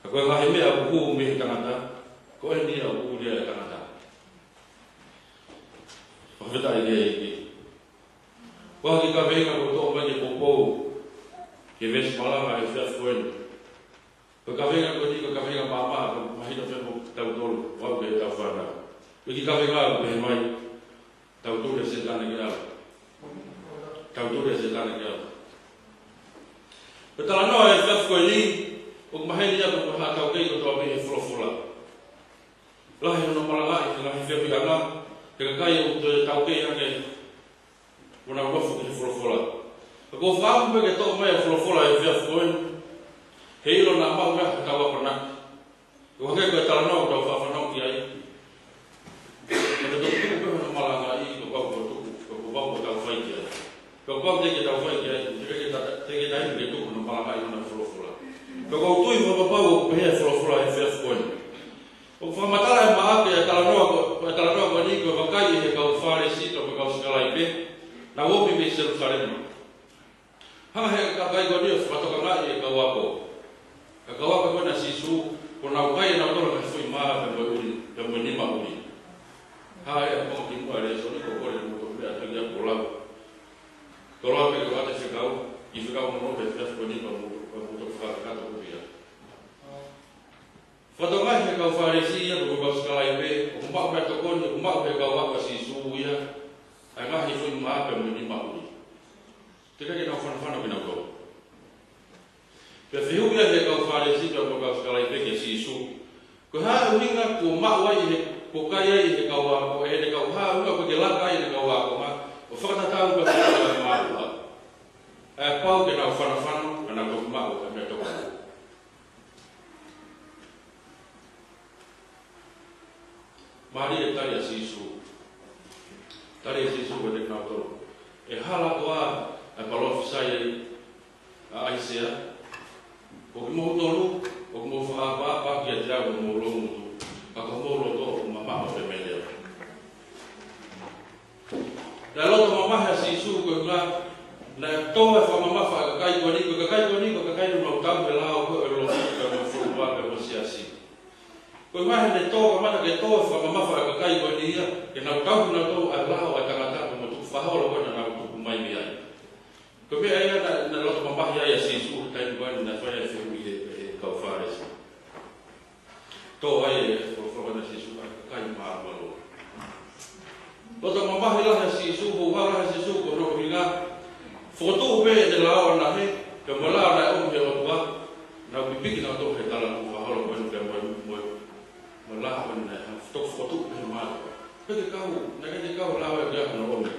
Ka ko e ngaahi meʻa ʻoku hū mei he tangata, ko eni ia ʻoku ʻuli ai ʻa e tangata. Fakafetaʻi ki he ʻEiki. Ko e kiʻi kaveinga ʻoku ou toʻo mai ke poupou ki he veesi malanga he efiafi ko eni. Ko e kaveinga ko eni, ko e kaveinga maʻamaʻa, ʻoku mahino pē mo kitautolu, ʻo aʻu ki heʻetau fānau. Ko e kiʻi kaveinga ʻoku pehē mai, Tautuli ʻa Sētane ke ʻalu. Tautuli ʻa Sētane ke ʻalu. Ko e talanoa he efiafi ko eni, ʻoku maheni ia ko e haʻa taukei kotoa pē he folofola. Lahi hono malangaʻi he ngaahi feohiʻanga, he kakai ʻoku toe taukei ange mo nau nofo ki he folofola. Ka ʻoku ou fakaʻamu pē ke toʻo mai ʻa e folofola he efiafi ko eni, he ʻilo naʻa maʻu mai ʻetau akonaki. ʻO hangē ko e talanoa ʻoku tau fakafanongo ki ai. Ka te tau tuku pē hono malangaʻi, kuo pau ke tuku, kuo pau ke tau fai ki ai. Kuo pau ke tau fai ki ai, teʻeki ke ta-, teʻeki ke taimi ke tuku hono malangaʻi hono folofola. Ka ʻoku ou tui fakapapau ʻoku pehē ʻa e folofola he efiafi ko eni. ʻOku fakamatala Selusalema. Hanga ʻe he kakai ko eni ʻo fakatokangaʻi e kau ako. Ka ko e kau ako ko ena ʻa Sīsū, kuo nau kai ʻe nautolu e ngaahi foʻi mā pea mo e ʻuli, pea mo e nima ʻuli. Hā ʻe he konga kimuʻa e lēsoni, ko e kole mo e toki meʻa atu ia kuo lau. Tolo atu pē ke ʻoatu e fekau, ʻi he fekau nono pē he efiafi ko eni pea mou, pea mou toki fakakakato atu ia. Fakatokangaʻi ʻe he kau Fālesi ia, pea mo e kau sikalaipe, ʻoku maʻu meʻatokoni, ʻoku maʻu ʻe he kau ako ʻa Sīsū ia ʻa e ngaahi foʻi mā pea mo e nima ʻuli. Teʻeki ke nau fanafana kinautolu. Pea fehuʻi ia ʻe he kau Fālesi pea mo e kau sikalaipe kia Sīsū, ko e hā e ʻuhinga kuo maʻu ai ʻe he, kuo kai ai ʻe he kau ako, ʻe heʻene kau, hā e ʻuhinga kuo ke laka ai ʻene kau ako, ʻo fakatatau pea mo e mātuʻa, ʻa e pau ke nau fanafana, ka nau toki maʻu e meʻatokoni. Mālie e tali ʻa Sīsū. Tali ʻa Sīsū kiate kinautolu, ʻe hala koā ʻa e palōfisai ʻa ʻAisea? Ko kimoutolu, ʻoku mou fakaʻapaʻapa kiate au ʻi homou loungutu, ka ko homou loto ʻoku mamaʻo pē mei ai. Naʻe loto mamahi ʻa Sīsū koeʻuhi naʻe tō e fakamamafa ʻa e kakai ko eni, ko e kakai ko eni, ko e kakai naʻa nau tauhi e lao ko ē ʻo e lotu pea mo e fonua pea mo e siasi. Koeʻuhi he naʻe tō, kamata ke tō e fakamamafa ʻa e kakai ko eni ia, ke nau tauhi nautolu ʻa e lao ʻa e tangata pea mo e tukufakaholo ko ē naʻa nau tupu mai mei ai. Ko e meʻa ia naʻe, naʻe loto mamahi ai ʻa Sīsū he taimi ko ē naʻe fai ai e fehuʻi ʻe he, he kau Fālesi. Tō ai e folofola ʻa Sīsū ʻa e kakai mālualua. Loto mamahi lahi ʻa Sīsū, hohaʻa lahi ʻa Sīsū, ko hono ʻuhinga, fokotuʻu pē ʻene lao ʻana he, pea mo e lao naʻe ʻomi ʻe he ʻOtua, nau pipiki nautolu he talatukufakaholo ko eni pea mo e, mo e, mo e lao ko eni naʻe hanga ʻo fokotuʻu pē ʻe he mātuʻa. Pea ke kau, naʻe ʻikai ke kau e lao ia ki ai hono ʻomi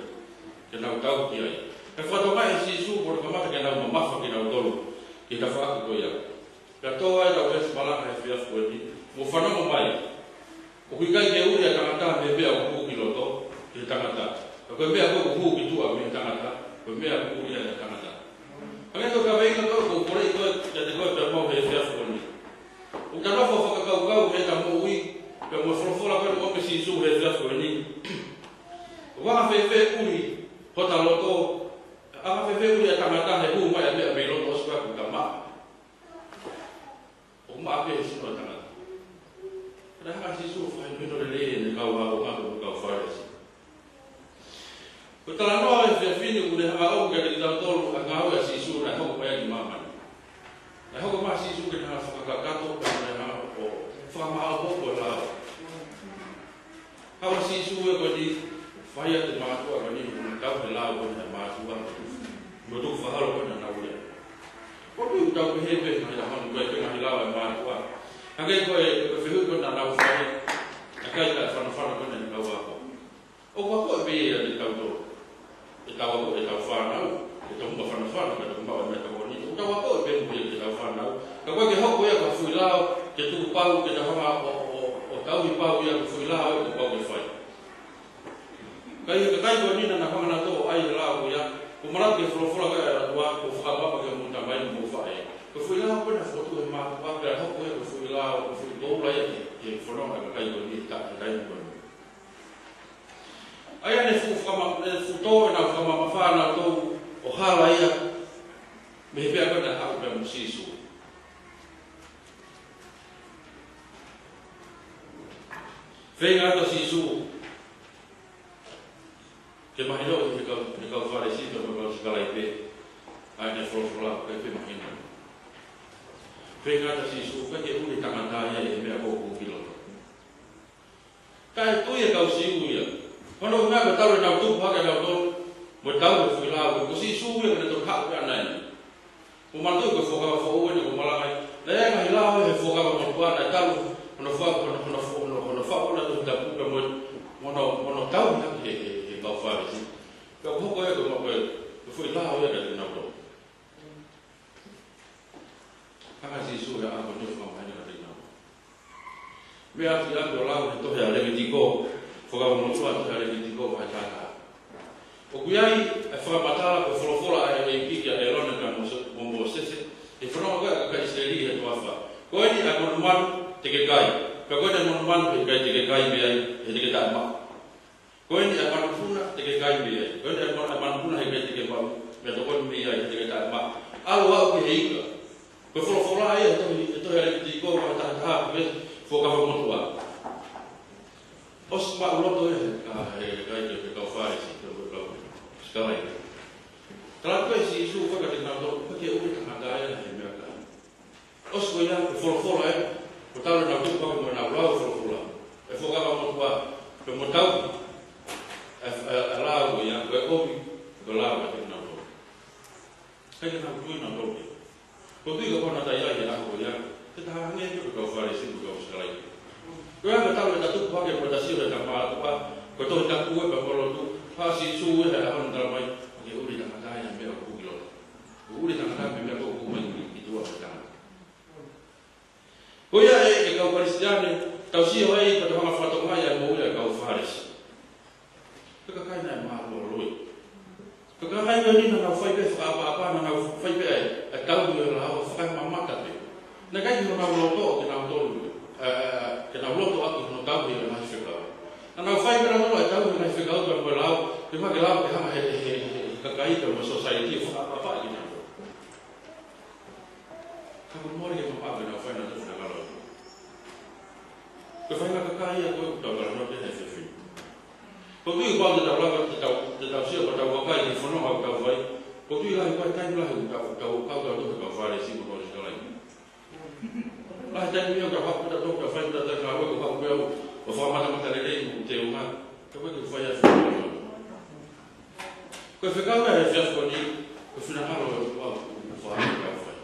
ke nau tauhi ai. He fakatokangaʻi ʻe Sīsū kuo kamata ke nau mamafa kinautolu ki he tafaʻaki ko ia. Pea tō ai ʻetau veesi malanga he efiafi ko eni, mou fanongo mai. ʻOku ʻikai ke ʻuli ʻa e tangata mei he meʻa ʻoku hū ki loto, ki he tangata. Ka ko e meʻa ko ē ʻoku hū ki tuʻa mei he tangata, ko e meʻa ʻoku ʻuli ai ʻa e tangata. Hangē ko e kaveinga ko ē ʻoku ou kole ko ē kiate koe pea mo au he efiafi ko eni. ʻOku ta nofo ʻo fakakaukau ki heʻeta moʻui, pea mo e folofola ko ē naʻe ʻomi ʻe Sīsū he efiafi ko eni. ʻOku anga fēfē ʻuli hota loto, anga fēfē ʻuli ʻa e tangata he hū mai ʻa e meʻa mei loto ʻosi ko ē kuo ta maʻa. ʻOku maʻa pē he sino ʻo e tangata. Naʻe hanga ʻe Sīsū ʻo fakahinohino lelei ʻene kau ākonga mo e kau Fālesi. Ko e talanoa ʻo e efiafi ni ʻoku ne hanga ʻo ʻomi kiate kitautolu ʻa e ngāue ʻa Sīsū naʻe hoko mai ai ki māmani. Naʻe hoko mai ʻa Sīsū ke ne hanga ʻo fakakakato, ke ne hanga ʻo fakamaʻopoʻopo e lao. Haʻu ʻa Sīsū ia ko eni, fai atu e mātuʻa ko eni, ʻo ne tauhi e lao ko eni ʻa e mātuʻa, mo e tukufakaholo ko eni naʻa nau ʻi ai. ʻOku ou tui ʻoku tau pehē pē, naʻa nau hanga ʻo kai pē ngaahi lao ʻa e mātuʻa. Hangē ko e, ko e fehuʻi ko ē naʻa nau fai, ʻa e kakai fanafana ko eni ʻa e kau ako. ʻOku akoʻi pē ia kiate kitautolu. ʻEtau ako, ʻetau fānau, ʻetau hū ʻo fanafana, ka tau maʻu e meʻatokoni. ʻOku tau akoʻi pē mo ia kiate ʻetau fānau. Ka ʻoku ʻikai ke hoko ia ko ha foʻi lao ke tukupau, ke tau hanga ʻo, ʻo, ʻo tauhi pau ia ko e foʻi lao ia kuo pau ke fai. Ka ʻi he kakai ko eni naʻa nau hanga nautolu ʻo ʻai e lao ko ia, kuo manatu ki he folofola ko ē ʻa e ʻOtua, kuo fakaʻapaʻapa ki hoʻomou tamai mo hoʻomou faʻē. Ko e foʻi lao ko ē naʻe fokotuʻu ʻe he mātuʻa, pea hoko ia ko e foʻi lao, ko e foʻi koula ia ki he, ki he fononga ʻa e kakai ko eni, he ta-, he taimi ko eni. ʻA ia ne fuʻu fakama-, ne fuʻu tō ʻenau fakamamafa nautolu ʻo hala ia mei he meʻa ko ē naʻe haʻu pea mo Sīsū. Feinga atu ʻa Sīsū ke mahinoʻi ʻe he kau, ʻe he kau Fālesi pea mo e kau sikalaipe ʻa ʻene folofola, ʻikai pē mahino. Feinga atu ʻa Sīsū, ʻikai ke ʻuli e tangata ia ʻi he meʻa ʻoku hū ki loto. Kae tui e kau Siu ia. Hono ʻuhinga ko e talu ʻenau tupu hake ʻanautolu mo e tauhi e foʻi lao, ko Sīsū ia ko ʻene toki haʻu pē ʻana eni. Mou manatuʻi ko e Fuakava Foʻou eni ʻoku malanga ai. Naʻe ʻi ai e ngaahi lao ʻi he Fuakava Motuʻa naʻe talu hono fa-, hono, hono, hono, hono faʻu ʻo e Tohi Tapu pea mo e, mo hono, mo hono tauhi hake ʻe he, he, he kau Fālesi. Pea ʻoku hoko ia ko e ma-, ko e, ko e foʻi lao ia kiate kinautolu. Hanga ʻe Sīsū ia ʻo ʻai ko e fakamahino kiate kinautolu. Meʻa atu ia ʻo lau he tohi ʻa Levitiko, Fuakava Motuʻa, tohi ʻa Levitiko vahe taha taha. ʻOku ʻi ai e fakamatala ko e folofola ʻa e ʻEiki kia ʻĒlone pea mo Mō-, mo Mōsese, he fononga ko ē ʻa e kakai ʻIsileli he toafa. Ko eni ʻa e monumanu te ke kai. Pea ko eni ʻa e monumanu he ʻikai te ke kai mei ai, he te ke taʻemaʻa. Ko eni ʻa e manupuna te ke kai mei ai. Ko eni ʻa e ma-, ʻa e manupuna heʻikai te ke maʻu, meʻatokoni mei ai, te ke taʻemaʻa. ʻAlu ʻo aʻu ki he ika. Ko e folofola ia he tohi, he tohi ʻa Levitiko, vahe taha taha, veesi, Fuakava Motuʻa. ʻOsi maʻuloto ia he, ʻa, he, he, he, he kau Fālesi, he, he kau sikalaipe. Tala atu ʻe Sīsū, ʻoku ʻikai ke nau tō, ʻoku ʻikai ke ʻuli e tangata ia he meʻakai. ʻOsi ko ia, ko e folofola ē, ko e talu ʻenau tupu hake mo ʻenau lau e folofola. ʻE Fuakava Motuʻa, pea mo tau, ʻe, ʻe, ʻe lau ia, ko e ʻomi, ko e lau ʻa kinautolu. ʻIkai ke nau tui nautolu ia. ʻOku ou tui kapau naʻa ta ʻi ai he ʻaho ko ia, te ta hangē pē ko e kau Fālesi mo e kau sikalaipe. Ko ia ko e talu ʻeta tupu hake mo ʻeta sio he tama ʻa, ko e tohi tapu ē pea mo e lotu, pea Sīsū ē he ʻaho ni talamai, ʻoku ʻikai ke ʻuli e tangata ia he meʻa ʻoku puke ki loto. ʻOku ʻuli e tangata mei he meʻa ʻoku hū mai ki, ki tuʻa he tangata. Ko ia ē, ʻe kau Kalisitiane, tau sio ai, ka tau hanga ʻo fakatokangaʻi ʻa e moʻui ʻa e kau Fālesi. Ko e kakai naʻe mālualoi. Ko e kakai ko eni naʻa nau fai pē fakaʻapaʻapa, naʻa nau fai pē ʻa e, ʻa e tauhi ʻo e lao, fakaemamata pē. Naʻe ʻikai ke nau loto kinautolu, ē, ē, ē, ke nau loto ʻaki hono tauhi ʻo e ngaahi fekau. Naʻa nau fai pē nautolu ʻa e tauhi ʻo e ngaahi fekau pea mo e lao, ke mahalo ke lao ke hanga he, he, he, he kakai pea mo e society ʻo fakaʻapaʻapa kinautolu. Ka ko e mole ke mamaʻo ke nau fai nautolu e finangalo. Ko e faʻahinga kakai ia ko ē ʻoku tau talanoa ki ai he efiafi ni. ʻOku ou tui kapau te tau lava, te tau, te tau sio, ka tau vakai ki he fononga ʻoku tau fai. ʻOku ou tui lahi ko e taimi lahi ʻoku tau, tau kau tautolu he kau Fālesi mo e kau sikalaipe. Lahi e taimi ia ʻoku tau haʻu pē tautolu, tau fai pē tautolu e ngāue, ʻoku haʻu pē au ʻo fakamatamatalelei mo teunga. Ka ʻoku ʻikai ke fai ʻa e finangalo. Ko e fekau ia he efiafi ni, ko e finangalo ʻo e ʻOtua ʻoku fai, ʻoku fai.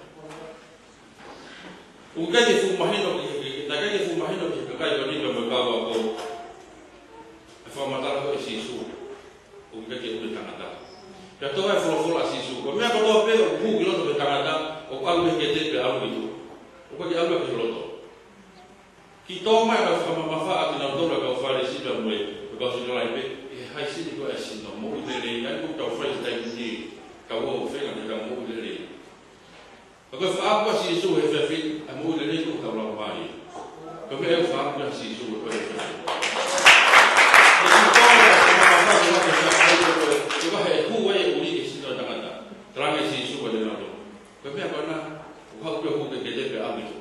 ʻOku ʻikai ke fuʻu mahino ki he, ki he, naʻe ʻikai ke fuʻu mahino ki he kakai ko eni pea mo e kau ako ʻa e fakamatala ko ē ʻa Sīsū, ʻoku ʻikai ke ʻuli e tangata. Pea toʻo e folofola ʻa Sīsū, ko e meʻa kotoa pē ʻoku hū ki loto he tangata, ʻoku ʻalu mei he kete pea ʻalu ki tuʻa. ʻOku ʻikai ke ʻalu ia ki loto. Kiʻi tō mai ʻa e fakamamafa ʻa kinautolu ʻa e kau Fālesi pea mo e kau sikalaipe, ʻi he haʻi sini ko ē ʻa e sino, moʻui lelei, ʻa ia ʻoku tau fai he taimi ni, tau ō ʻo feinga ke tau moʻui lelei. Ka ko e fakaʻamu ʻa Sīsū he efiafi ni, ʻa e moʻui lelei ʻoku tau lau mai. Ko e meʻa ʻoku fakaʻamu ʻa Sīsū he efiafi ni. Ko e kiʻi tō mai ʻa e fakamamafa ʻa e kau sikalaipe, ko e hū ai e ʻuli ki he sino ʻo e tangata. Talaange ʻe Sīsū kiate kinautolu, ko e meʻa ko ena, ʻoku haʻu pē ʻo hū ki he kete pea ʻalu ki tuʻa.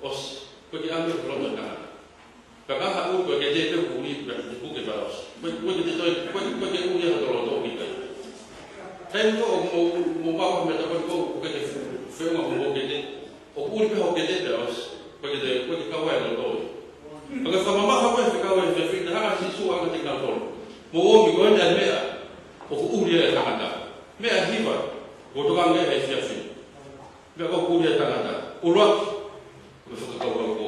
ʻOsi, ʻoku ʻikai ke ʻalu ia ki loto e tangata. Pea ka haʻu ko e kete pē ʻoku ʻuli pea te puke pea ʻosi. ʻOku ʻikai, ʻoku ʻikai ke toe, ʻoku ʻikai, ʻoku ʻikai ke ʻuli ia ki loto ʻikai. Taimi ko ē ʻoku mou, mou maʻu ha meʻatokoni ko ē ʻoku ʻikai ke feʻunga mo hoʻo kete, ʻoku ʻuli pē hoʻo kete pea ʻosi. ʻOku ʻikai ke toe, ʻoku ʻikai ke kau ai e loto ia. Pea ko e fakamamafa ko ē he fekau he efiafi ni, talaange ʻe Sīsū kiate kinautolu, mou ʻomi ko eni ʻa e meʻa ʻoku ʻuli ai e tangata. Meʻa ʻe hiva kuo tokanga ki ai he efiafi ni. Meʻa ʻoku ʻuli ai e tangata. ʻUluaki, ko e fakakaukau kovi.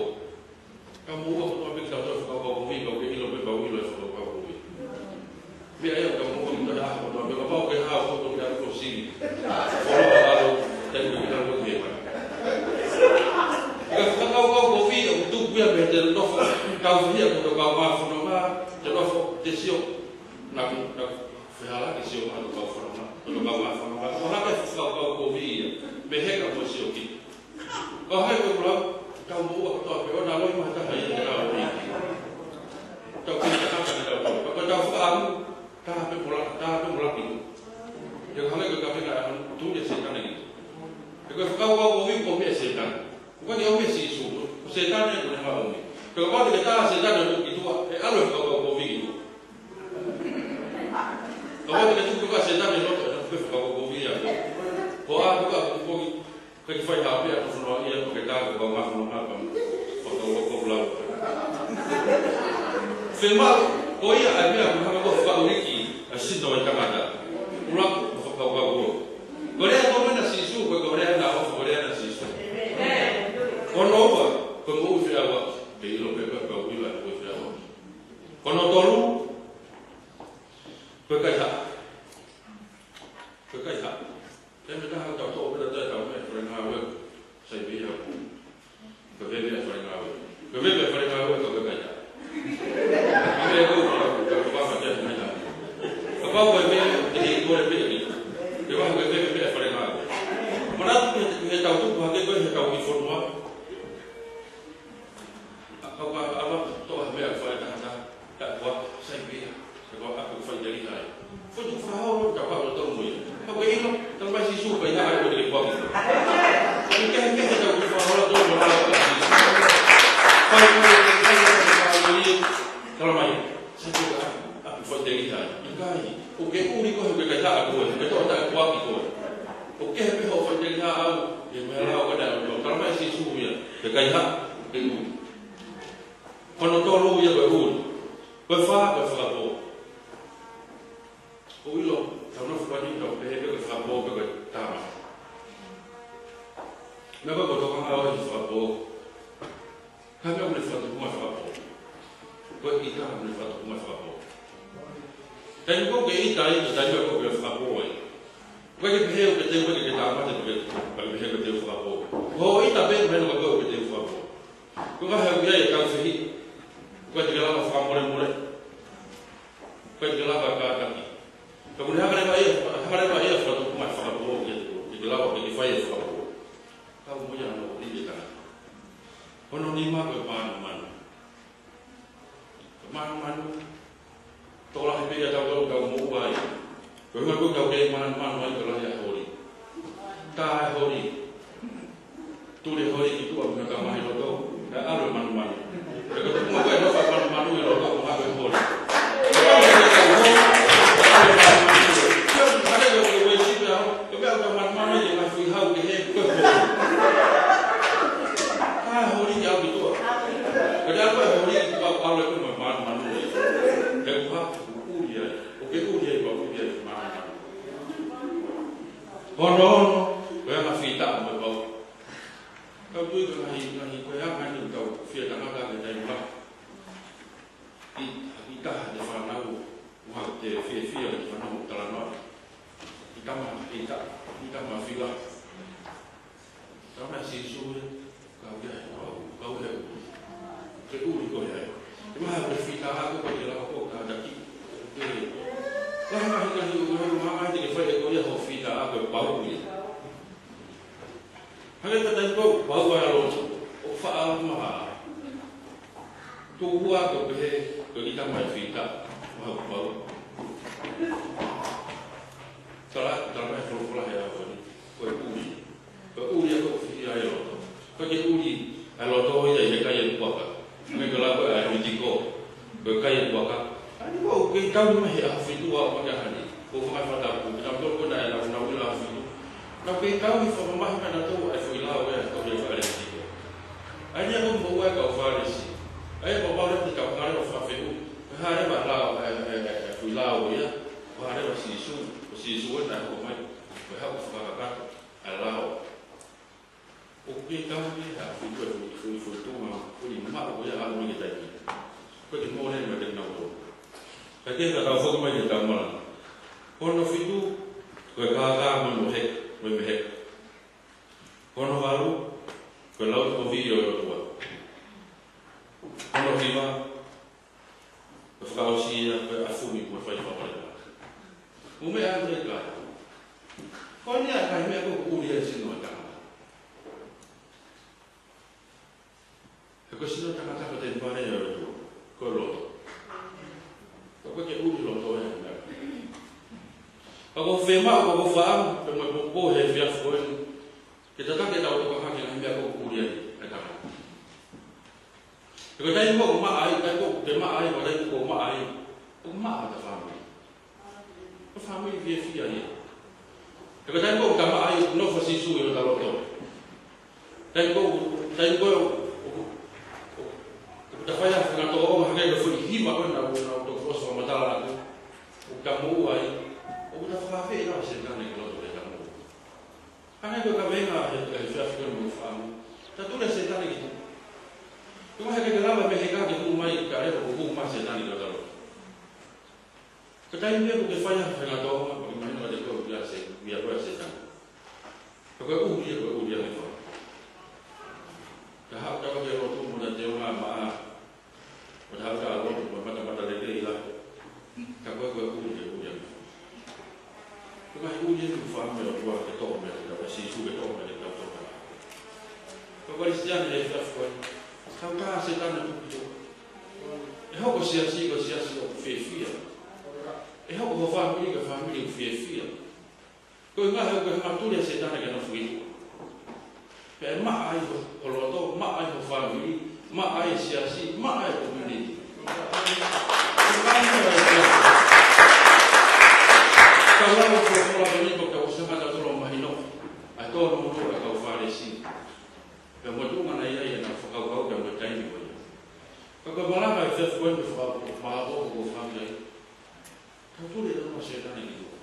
Ka mou ō kotoa pē kitautolu he fakakaukau kovi, pau ke ʻilo pē, pau ʻilo e fakakaukau kovi. Meʻa ia ka mou ō kotoa he fakakaukau kovi, kapau ʻoku ke hao kotoa ki he ʻalu ko ē ʻo sivi. ʻO ʻalu, taimi ko ē ke ʻalu ki he mata. Ko e fakakaukau kovi ʻoku tupu ia mei heʻete nofo tauhi ʻa hotau kaungā fononga, te nofo, te sio, naʻa ku, naʻa ku fehālaaki e sio maʻa hotau fononga, hotau kaungā fononga. Ko e hā e fakakaukau kovi ia, mei he ka mo e sio ki. Ka hangē ko e lau, tau moʻua kotoa pē, ʻoua naʻa loi mai ha taha ia he lau ni. Tau kei takata ke tau lau. Ka ko ʻetau fakaʻamu, tā pē mo la, tā pē mo la ki tuʻa. He hangē ko e kapinga ʻa e tuli ʻa Sētane ki tuʻa. He ko e fakakaukau kovi ʻoku ʻomi ʻe Sētane. ʻOku ʻikai ke ʻomi ʻe Sīsū, ko Sētane ʻoku ne ʻomi. Pea kapau te ke tā Sētane ʻo tuʻu ki tuʻa, ʻe ʻalu e fakakaukau kovi ki tuʻa. Kapau te ke tuku ʻa Sētane ʻi loto, ʻe tuku e fakakaukau kovi ia. Ko e ʻā tuku ʻa e kovi, ʻikai ke fai ha meʻa ʻoku fononga ia, ʻoku ke tā ko e kaungā fononga pē. Fakakaukau kovi lau. Fiemaʻu, ko ia ʻa e meʻa ʻoku hanga ʻo fakaʻuliʻi ʻa e sino ʻo e tangata. ʻUluaki, ko e fakakaukau kovi. Ko e lea ʻoku ʻomai ʻe Sīsū, ko e, ko e lea naʻe ʻofa, ko e lea ʻa Sīsū. Ko hono ua, ko e moʻui feʻauaki. Ke ʻilo pē ko e, ko e ʻilo ʻa e moʻui feʻauaki. Ko hono tolu, ko e kaihaʻa. Ko e kaihaʻa. Taimi ʻe taha ʻoku tau toʻo pē ʻetau, ʻetau meʻa ʻi he fale ngāue. Sai pē ia. Ko e veve ʻa e fale ngāue. Ko e veve ʻa e fale ngāue, ko e kaihaʻa. Ko e veve ʻa e fale ngāue. Kapau ko e veve, te ke kole pē ia. Ke vahe ko e veve ʻa e fale ngāue. Manatu ki he, ki heʻetau tupu hake ko ē heʻetau kiʻi fonua. ʻA, ʻa, ʻa, ʻa, toʻo ha meʻa ʻoku fai ʻe he tangata, ka ʻoku Sai pē ka ʻapi faʻiteliha. ʻIkai, ʻoku ke ʻuli koe he ʻoku ke kaihaʻa koe, ʻoku ke toʻa taʻepuaki koe. ʻOku kehe pē hoʻo faʻiteliha ʻau, ʻi he meʻa lao ka taʻe ʻau. Talamai ʻe Sīsū ia, ke kaihaʻa, ke ʻuli. Ko hono tolu ia ko e ʻuli. Ko e fā, ko e fakapō. ʻOku ou ʻilo, tau nofo ko eni tau pehē pē ko e fakapō pē ko e tama. Meʻa ko e tokanga ʻo e fakapō. Ka meʻa ʻoku ne fakatupu mai e fakapō. Ko e ʻita ʻoku ne fakatupu mai e fakapō. Taimi ko ē ʻoku ke ʻita ai, ko e taimi ko ē ʻoku ke fakapō ai. ʻOku ʻikai ke pehē ʻoku ke teu, ʻoku ke tāmate, ʻoku ke, ʻoku ke pehē ʻoku ke teu fakapō. Ko hoʻo ʻita pē, ko e meʻa ko ē ʻoku ke teu fakapō. Ko e ngaahi ʻaho ia ʻe tau fehiʻa. ʻOku ʻikai te ke lava fakamolemole. ʻOku ʻikai te ke lava kātaki. Ka ʻoku ne hanga leva ia, hanga leva ia fakatupu mai e fakapō ke, ke ke lava ke ke fai e fakapō. Kau mo ia ʻo live ka. Hono nima ko e manumanu. Ko e manumanu. Tokolahi pē ia ʻa tautolu ʻoku tau moʻua ai. Ko e ʻuhinga ko ē ʻoku tau kei manumanu ai ko e lahi ʻa e holi. Tā e holi. Tuli e holi ki tuʻa mo e tama ʻi loto. Kae ʻalu e manumanu. He ko e tuʻunga ko ē ʻe nofo ai e manumanu ʻi loto, ko e ngāue ʻa e holi. Ko e ʻalu e manumanu. Ko e ʻalu e manumanu. Ko e ʻalu e manumanu. Ko e meʻa ko e manumanu ʻi he ngaahi fuʻu hau kehe ko e holi. Tā e holi ke ʻalu ki tuʻa. Ko e ʻalu e holi ki tuʻa, ʻalu e manumanu. He ʻoku hā, ʻoku ʻuli ai. ʻOku ke ʻuli ai, ʻoku ʻuli ai e manumanu. Hono ono, ko e anga fita mo e pau. Tau tui ko e ngaahi, ngaahi ko e anga eni ʻoku tau fie tangata ke taimi lahi. ʻI, ʻi taha e fānau, ʻoku te fiefia he fānau ʻoku talanoa. ʻI tama, ʻi ta, ʻi tama fila. Talamai ʻe Sīsū ia, kau ia, kau, kau ia. Ke ʻuli koe ai. ʻE maha ko e fita ako ko e lava ko e kātaki. Ke, lahi ngaahi, ngaahi, ngaahi, ngaahi, te ke fai ʻe koe ia hoʻo fita ako ʻe pau ia. Hangē ko e taimi ko ē ʻoku pau ai e lotu, ʻoku faʻa maha. Tuku ua ko e pehē, ko e ʻita mai e fita, maha ʻoku pau. Tala, talamai ʻe he folofola he ʻaho ni, ko e ʻuli. Ko e ʻuli ia ʻoku fihi ai e loto. ʻOku ʻikai ke ʻuli ʻa e loto ia ʻi he kai e puaka. Meʻa ko e lau ko ē ʻa e ʻeletiko. Ko e kai e puaka. ʻA ia ko ē ʻoku kei tau mai he ʻaho fitu ʻo aʻu mai ki he ʻaho ni. Ko e fanga fakatapu, ko kitautolu ko ē naʻe nau, nau ʻi he ʻaho fitu. Naʻa nau kei tau ʻi he fakamamahi mai nautolu ʻa e foʻi lao ʻo e, ko e ʻeletiko. ʻA ia ko e moʻua e kau Fālesi. ʻA ia ko e pau leva ke tau hanga leva ʻo fakafehuʻi. Ko e hā leva e lao, e, e, e, e foʻi lao ia. Ko e hā leva ʻa Sīsū, ko Sīsū ē naʻe hoko mai. Ko e hā ʻoku fakakakato ʻa e lao. ʻOku kei tau mai he ʻaho fitu e foʻi, foʻi, foʻi tuʻunga, foʻi maʻu ko ia ʻalu mai ki he taimi. Ko e te mole mai ke nau tō. Ka ke ka tau foki mai ki he tau malanga. Ko hono fitu, ko e kākā mo e meheka, mo e meheka. Ko hono valu, ko e lautohi ʻo e ʻOtua. Ko hono hiva, ko e fakaʻosi ia, ko e ʻafumi, ko e fai fakamolemole. Mo e meʻa ʻoku ʻikai. Ko eni ʻa e ngaahi meʻa ʻoku ʻuli ai e sino ʻo e tangata. He ko e sino ʻo e tangata ko e temipale ʻo e ʻOtua. Ko e loto. Ka ʻoku ʻikai ke ʻuli e loto ia he meʻa. Ka ʻoku ou fiemaʻu, ka ʻoku ou fakaʻamu, pea mo e poupou he efiafi ko eni. Ke tataki ʻetau tokanga ki he ngaahi meʻa ʻoku ʻuli ai e tangata. He ko e taimi ʻoku maʻa ai, taimi ʻoku te maʻa ai, ko e taimi ʻoku maʻa ai, ʻoku maʻa ʻa e fāmili. Ko e fāmili fiefia ia. He ko e taimi ʻoku ta maʻa ai, ʻoku nofo ʻa Sīsū ʻi hota loto. Taimi ʻoku, taimi ʻoku, ʻoku, ʻoku ta fai ai e fakatōʻonga hangē ko e foʻi hiva ko ē naʻa, naʻa ku toki ʻosi fakamatala atu. ʻOku ta moʻua ai, ʻoku ta fakaafeʻi leva ʻa Sētane ki loto ke ta moʻua. Hangē ko e kaveinga he, he efiafi ko eni mo e fāmili. Ta tuli ʻa Sētane ki tuʻa. Tuʻunga he ʻikai ke lava e meheka ke tuʻu mai, ka leva ʻoku tuʻu mai ʻa Sētane ki hota loto. Ka taimi pē ʻoku ke fai ai e fakatōʻonga, ʻoku mahino kiate koe ʻoku ʻi ai e sē, ʻoku ʻi ai koe ʻa Sētane. Ka ko e ʻuli ia, ko e ʻuli ia ʻoku fai. Ka haʻu taua ke lotu mo ta te onga maʻa. Ko e haʻu taua lotu mo e matamata lelei lahi. Ka ko e, ko e ʻuli, ʻuli ia. Ko e ngaahi ʻuli ia ʻoku fai mei he ʻOtua ke toʻo mei ai, ka ko Sīsū ke toʻo mei ai, ka toʻo mei ai. Ko e Kalisitiane he efiafi ko eni. Tau tā Sētane tuku ki tuʻa. ʻE hoko e siasi ko e siasi ʻoku fiefia. ʻE hoko ho fāmili ko e fāmili ʻoku fiefia. Ko e ʻuhinga he ʻoku ʻikai ke tuli ʻa Sētane ke nofo ki tuʻa. Pea ʻe maʻa ai ho, ho loto, maʻa ai ho fāmili, maʻa ai e siasi, maʻa ai e community. Tuli e tonu ʻa Sētane ki tuʻa.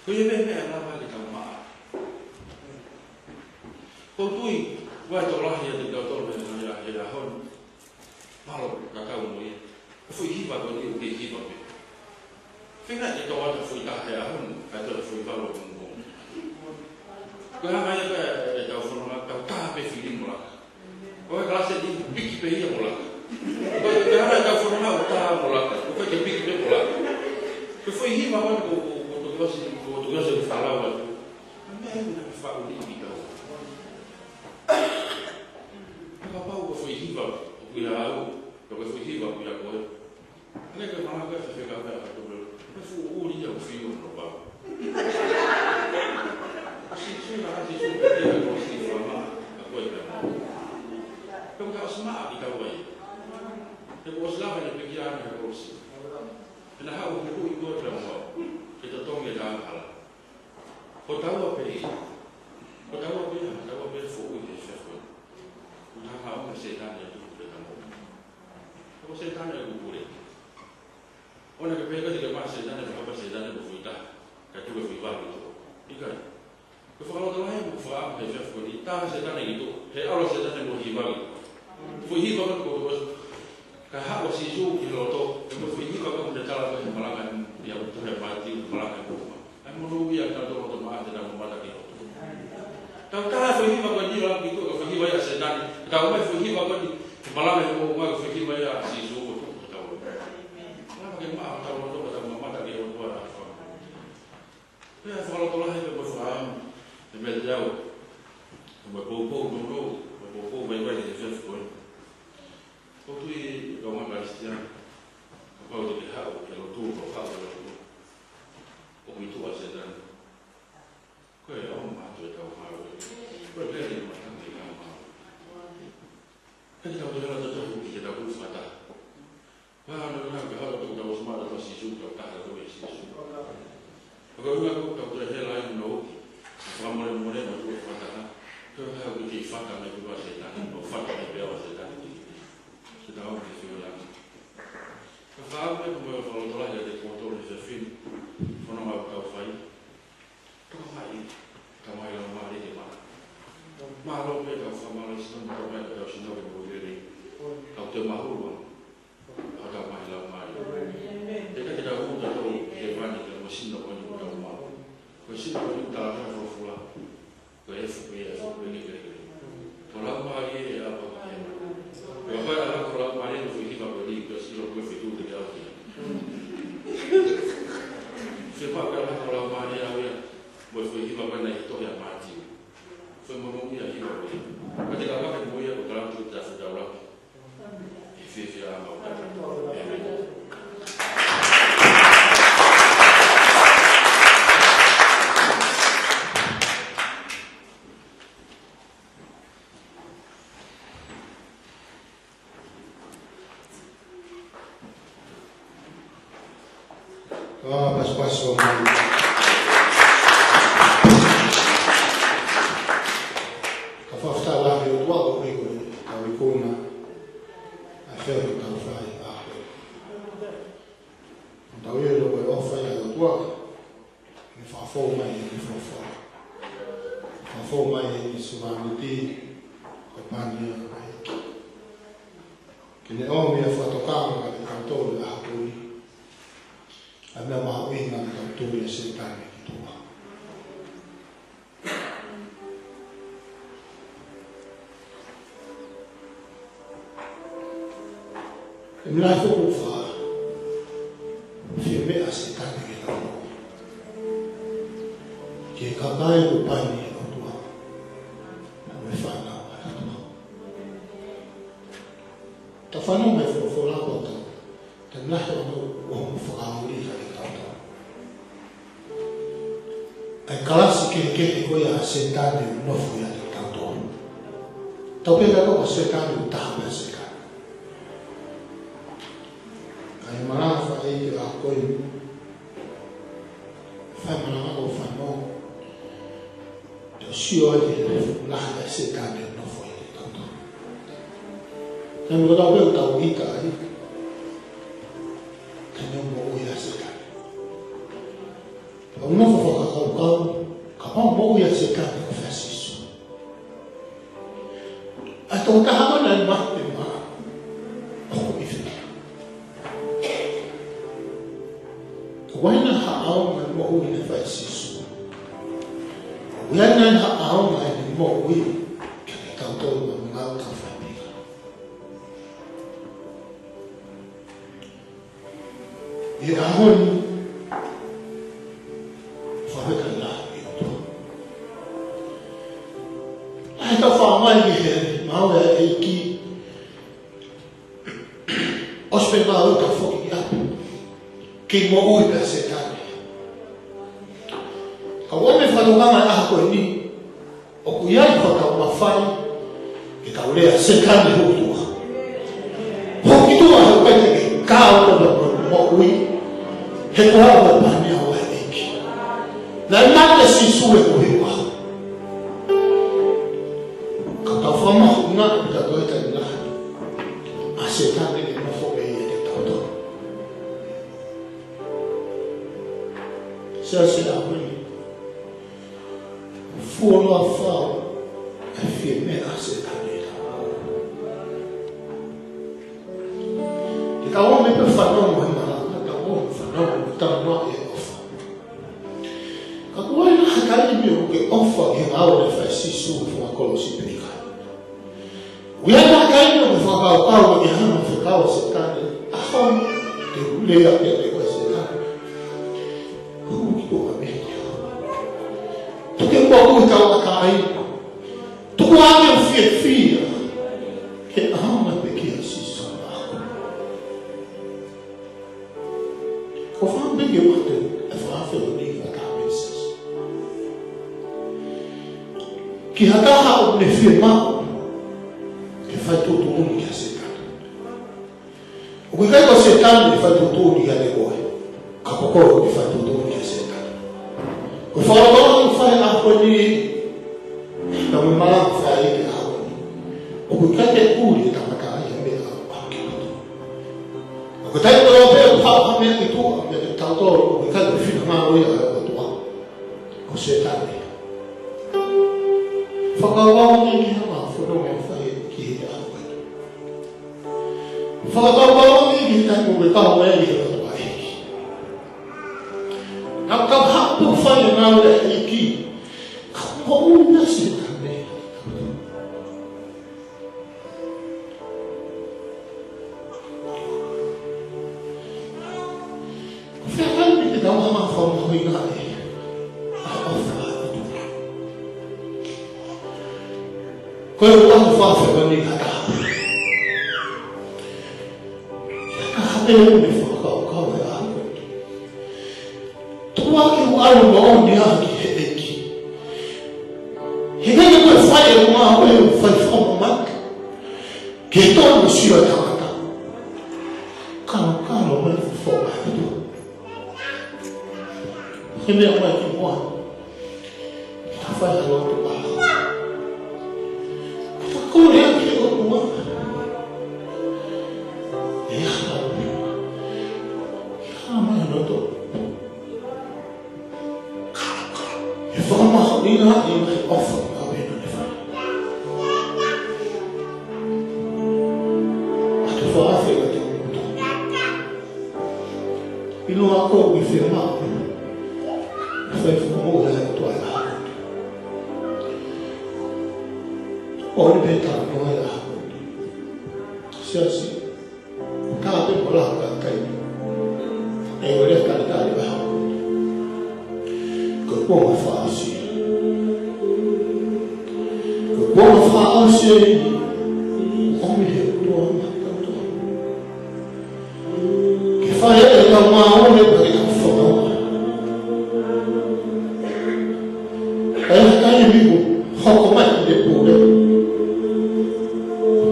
Ko ia meʻa meʻa lava ke tau maʻa. Ko e tui, ʻoku ʻi ai e tokolahi ʻiate kitautolu he, he, he ʻaho ni. Mālō, ka tau mo ia. Ko e foʻi hiva ko eni ʻoku kei hiva pē. Feinga ke tau ʻata foʻi taha he ʻaho ni, kae toe foʻi valu ʻapongipongi. Ko e hanga ia ko ē ʻetau fononga, tau tā pē fili mo laka. Ko e kalasi ni piki pē ia mo laka. Ko e, ko e hanga ʻetau fononga ʻo tā mo laka. Ko e ke piki pē mo laka. Ko e foʻi hiva ko ē ko, ko, ko Toki ʻOsi, ko Toki ʻOsi ʻoku falau atu. Ko e meʻa ia naʻe faʻu ni ki tau. Kapau ko e foʻi hiva ʻoku ʻiate au, ko e foʻi hiva ʻoku ʻiate koe. Hangē ko e malanga ko ē fefeka pē ʻa e tupelo. Ko e fuʻu ʻuli ia ʻoku fiu no pau. Sīsū na, Sīsū pekia he kolosi, fama, ka ko e pē mo. Pea ka ʻosi maʻa ki tau ai. He kuo ʻosi lava ʻene pekia ʻana he kolosi. He naʻa haʻu ʻo huhuʻi koe pea mo au. Ke totongi e angahala. Ko taua pē ia. Ko taua pē ia, taua pē foʻi he efiafi ko eni. Ko e hanga ʻo Sētane ʻo tuku pē tamo. Ko Sētane ʻoku pule. ʻOua naʻa ke pehē ko e te ke maʻa Sētane, fakapa Sētane mo e foʻi taha. Kae tuku e foʻi valu ki tuʻa. ʻIkai. Ko e fakalotolahi mo e fakaʻamu he efiafi ko eni. Tā Sētane ki tuʻa. He ʻalu ʻa Sētane mo e hiva ki tuʻa. Foʻi hiva ko ē ko e, kae haʻu ʻa Sīsū ki loto. He mo e foʻi hiva ko ē ʻoku ne tala ko ē he malanga ʻi he tohi ʻa Mātiu, malanga ʻi he moʻunga. ʻA e monūʻia ʻa kitautolu ʻoku tau maʻa te tau mamata ki loto. Tau tā e foʻi hiva ko eni ʻo aʻu ki tuʻa, ko e foʻi hiva ia ʻa Sētane. Tau maʻu e foʻi hiva ko eni, he malanga ʻi he moʻunga, ko e foʻi hiva ia ʻa Sīsū ʻoku tuku hotau loto. Lava ke maʻa hotau loto, ka tau mamata ki he ʻOtua naʻa ne fai. Pea fakalotolahi pē mo e fakaʻamu, he meʻa te u ʻai, mo e poupou nounou, mo e poupou vaivai he efiafi ko eni. ʻOku ou tui, kaungā Kalisitiane, kapau te ke haʻu ki he lotu, kapau haʻu ki he lotu, ʻoku ʻi tuʻa ʻa Sētane. Ko e ʻomi atu ʻetau ngāue. Ko e lele matangi ʻetau ngāue. He te tau toe ʻalu atu ʻo tuʻu ki heʻetau kulu fakataha. Pea ʻoua naʻa ke ʻalu atu ʻo tau ʻosi maʻa ʻa Sīsū, tau taha atu ʻia Sīsū. Ka ko e ʻuhinga ko ē ʻoku tau toe hela ai ʻo uki, fakamolemole mo tuʻu fakataha. Ko e ʻuhinga ʻoku kei fata mai pē ʻa Sētane, ʻo fata mai pē ʻa Sētane. Ke tau ʻomi ke fio lana. Ka fakaʻamu pē mo e fakalotolahi ʻiate kimoutolu he efiafi ni, fononga ʻoku tau fai. Tokangaʻi, tau mai lau mālie ke maʻa. Mālō pē tau fakamālō sino mo tau mai tau sino ke mo lele. Tau toe mahulu ʻa hotau ngaahi laumālie. Te ka ke tau hū tautolu ki hēvani ke mo sino ko eni ʻoku tau maʻu. Ko e sino ko eni ʻoku tala he folofola. Ko e efu pē ia, efu pē ke peke. Ko e laumālie ʻe ʻalu ki hēvani. Ko e fai ala ko e laumālie ʻoku foʻi hiva ko eni, ko e sino ko e feituʻu te ke ʻalu ki ai. Fiemaʻu ke ala ko e laumālie ʻalu ia, mo e foʻi hiva ko ena ʻi he tohi ʻa Mātiu. Foʻi monūʻia hiva ko ia. Ka te ka pake mo ia ko e kalanga te ta fetaulaki. ʻE fiefia ʻa mautolu. ʻĒmeni. Ka pasipasi ʻo mai. Ka fakafetaʻi lahi ʻOtua koeʻuhi ko ʻetau ikuna ʻa e feohi ʻoku tau fai ʻaho ni. Tau ʻilo ko e ʻofa ia ʻa e ʻOtua, ne fakafou mai ʻi he folofola. Fakafou mai ʻi he suvāniti, ko e pani ia ʻa e ʻEiki. Ke ne ʻomi ʻa e fakatokanga kiate kitautolu he ʻaho ni. ʻA e meʻa mahuʻinga ke tau tuli ʻa Sētane ki tuʻa. ʻE meʻa foʻou fa, fie meʻa ʻa Sētane ke tau. Ke kakai ko pani ʻa e ʻOtua. Naʻa mo e fānau ʻa e ʻOtua. Tau fanongo he folofola ko ē. Tau lahi ʻo ʻoho mo fakaoli ka te tau tau. ʻA e kalasi kehekehe ko ia ʻa Sētane ʻoku nofo ʻiate kitautolu. Tau pehē ko Sētane ʻoku taha pē ʻa Sētane. Ka ʻi he malanga fakaʻeiki ʻa ko ē, fai malanga ʻo fanongo. Te u sio ai ki he lefu lahi ʻa Sētane ʻoku nofo ʻiate kitautolu. Taimi ko ē tau pehē ʻoku tau ʻita ai. Taimi ʻoku moʻui Moʻui ʻa Sētane ko fē ʻa Sīsū? ʻA e tokotaha ko ē naʻe mate maʻa ʻo ko ʻIvi. ʻOku ʻi ai nai ha ʻaonga ʻi he moʻui naʻe fai ʻe Sīsū? ʻOku ʻi ai nai ha ʻaonga ʻi he moʻui kiate kitautolu ʻoku mau kau faifekau? ʻI he ʻaho ni, fakafetaʻi lahi ki he ʻOtua. Lahi ʻetau fakamālō ki he ngāue ʻa e ʻEiki. ʻOsi pē ngāue ʻo tau foki ki ʻapi, kei moʻui pē ʻa Sētane. Ka ʻoku ou meʻa fakalongolongo he ʻaho ko eni, ʻoku ʻi ai hotau mafai ke tau lea, Sētane, hū ki tuʻa. Hū ki tuʻa, he ʻoku ʻikai te ke kau ʻi hono moʻui, he ko au ko e pānia ʻa e ʻEiki. Naʻe mate ʻa Sīsū he koeʻuhi ko au. Ka tau fakamahuʻingaʻi pea tau toe tali lahi ʻa Sētane ke nofo pē ʻiate kitautolu. Siasi, ʻa e ʻaho ni, fuoloa fau e fie meʻa ʻa Sētane. Ke tau ō mai pē ʻo fanongo he malanga, tau ō mai ʻo fanongo, tau maʻu e ʻofa. Ka ʻoku ʻi ai ha taimi ʻoku ke ʻofa ki he ngāue naʻe fai ʻe Sīsū he funga kolosi pe ʻikai? ʻOku ʻi ai ha taimi ʻoku ke fakakaukau ʻe hanga ʻo fekau ʻa Sētane, ʻaho ni te u lea kiate koe Sētane, hū ki tuʻa mei heni. Tuku ke u moʻui tauʻatāina. Tuku ke u fiefia he ʻaonga pē ʻa Sīsū maʻaku. ʻOku ou fakaʻamu pē ke u ʻoatu e fakaafe ko eni ki he tangata, Siasi. Ki ha taha ʻoku ne fiemaʻu ke fai tuʻutuʻuni kia Sētane. ʻOku ʻikai ko Sētane ʻe fai tuʻutuʻuni kiate koe, ka ko koe ʻoku ke fai tuʻutuʻuni kia Sētane. Ko e fakalongolongo ʻoku fai he ʻaho ni, ka mo e malanga ʻoku fai he ʻaho ni, ʻoku ʻikai ke puli e tangata ia he meʻa ʻoku ʻalu ki tuʻa. Ko e taimi kotoa pē ʻoku haʻu ha meʻa ki tuʻa meiate kitautolu, ʻoku ʻikai ko e finangalo ia ʻo e ʻOtua, ko Sētane. Fakakaukau ange ki he ngaahi fononga ʻoku fai ki he ʻaho ni. Fakakaukau ange ki he taimi ʻoku ke kau ai ʻi he lotu ʻa e ʻEiki. Naʻa tau haʻu pē ʻo fai e ngāue ʻa e ʻEiki, ka ʻoku moʻui ʻa Sētane. Ko fē ha taimi te tau hanga ʻo fakamahuʻingaʻi ʻa e ʻofa ʻa e ʻOtua? Ko e ʻofa ʻoku fai ʻe he ʻOtua ki ha taha. Ka ha taha pē ʻoku ne fakakaukau he ʻaho ni, tuku ke u ʻalu moʻoni au ki he ʻEiki. He ʻikai ke u fai e ngāue ʻoku fai fakamamahi ke tonu sio e tangata. Kalokalo mai e fofonga ʻo e ʻOtua. Ke meʻa mai ki muʻa, ke ta fai ha lotu pē. Ke ta kole ki he ʻOtua. ʻE ʻalu. ʻE ʻalu mai e lotu. ʻE fakamahuʻingaʻi ʻa e ʻofa ʻa e ʻOtua naʻe fai. ʻA e fakaafe ʻa e ʻOtua. ʻIloa ʻoku ke fiemaʻu ke fai fakamoʻui ʻa e ʻOtua ʻi he ʻaho ni. ʻOku ou pehē atu ki he ʻaho ni, Siasi, ka te mola ka kai. ʻE ʻikai ke talitali ʻa e ʻaho ni. Ko e kuonga fakaʻosi. Ko e kuonga fakaʻosi eni. ʻOmi he ʻOtua maʻatautolu ke fai ʻetau ngāue pea ke tau fononga. Kae ʻikai ke mou hoko mai ki he pule,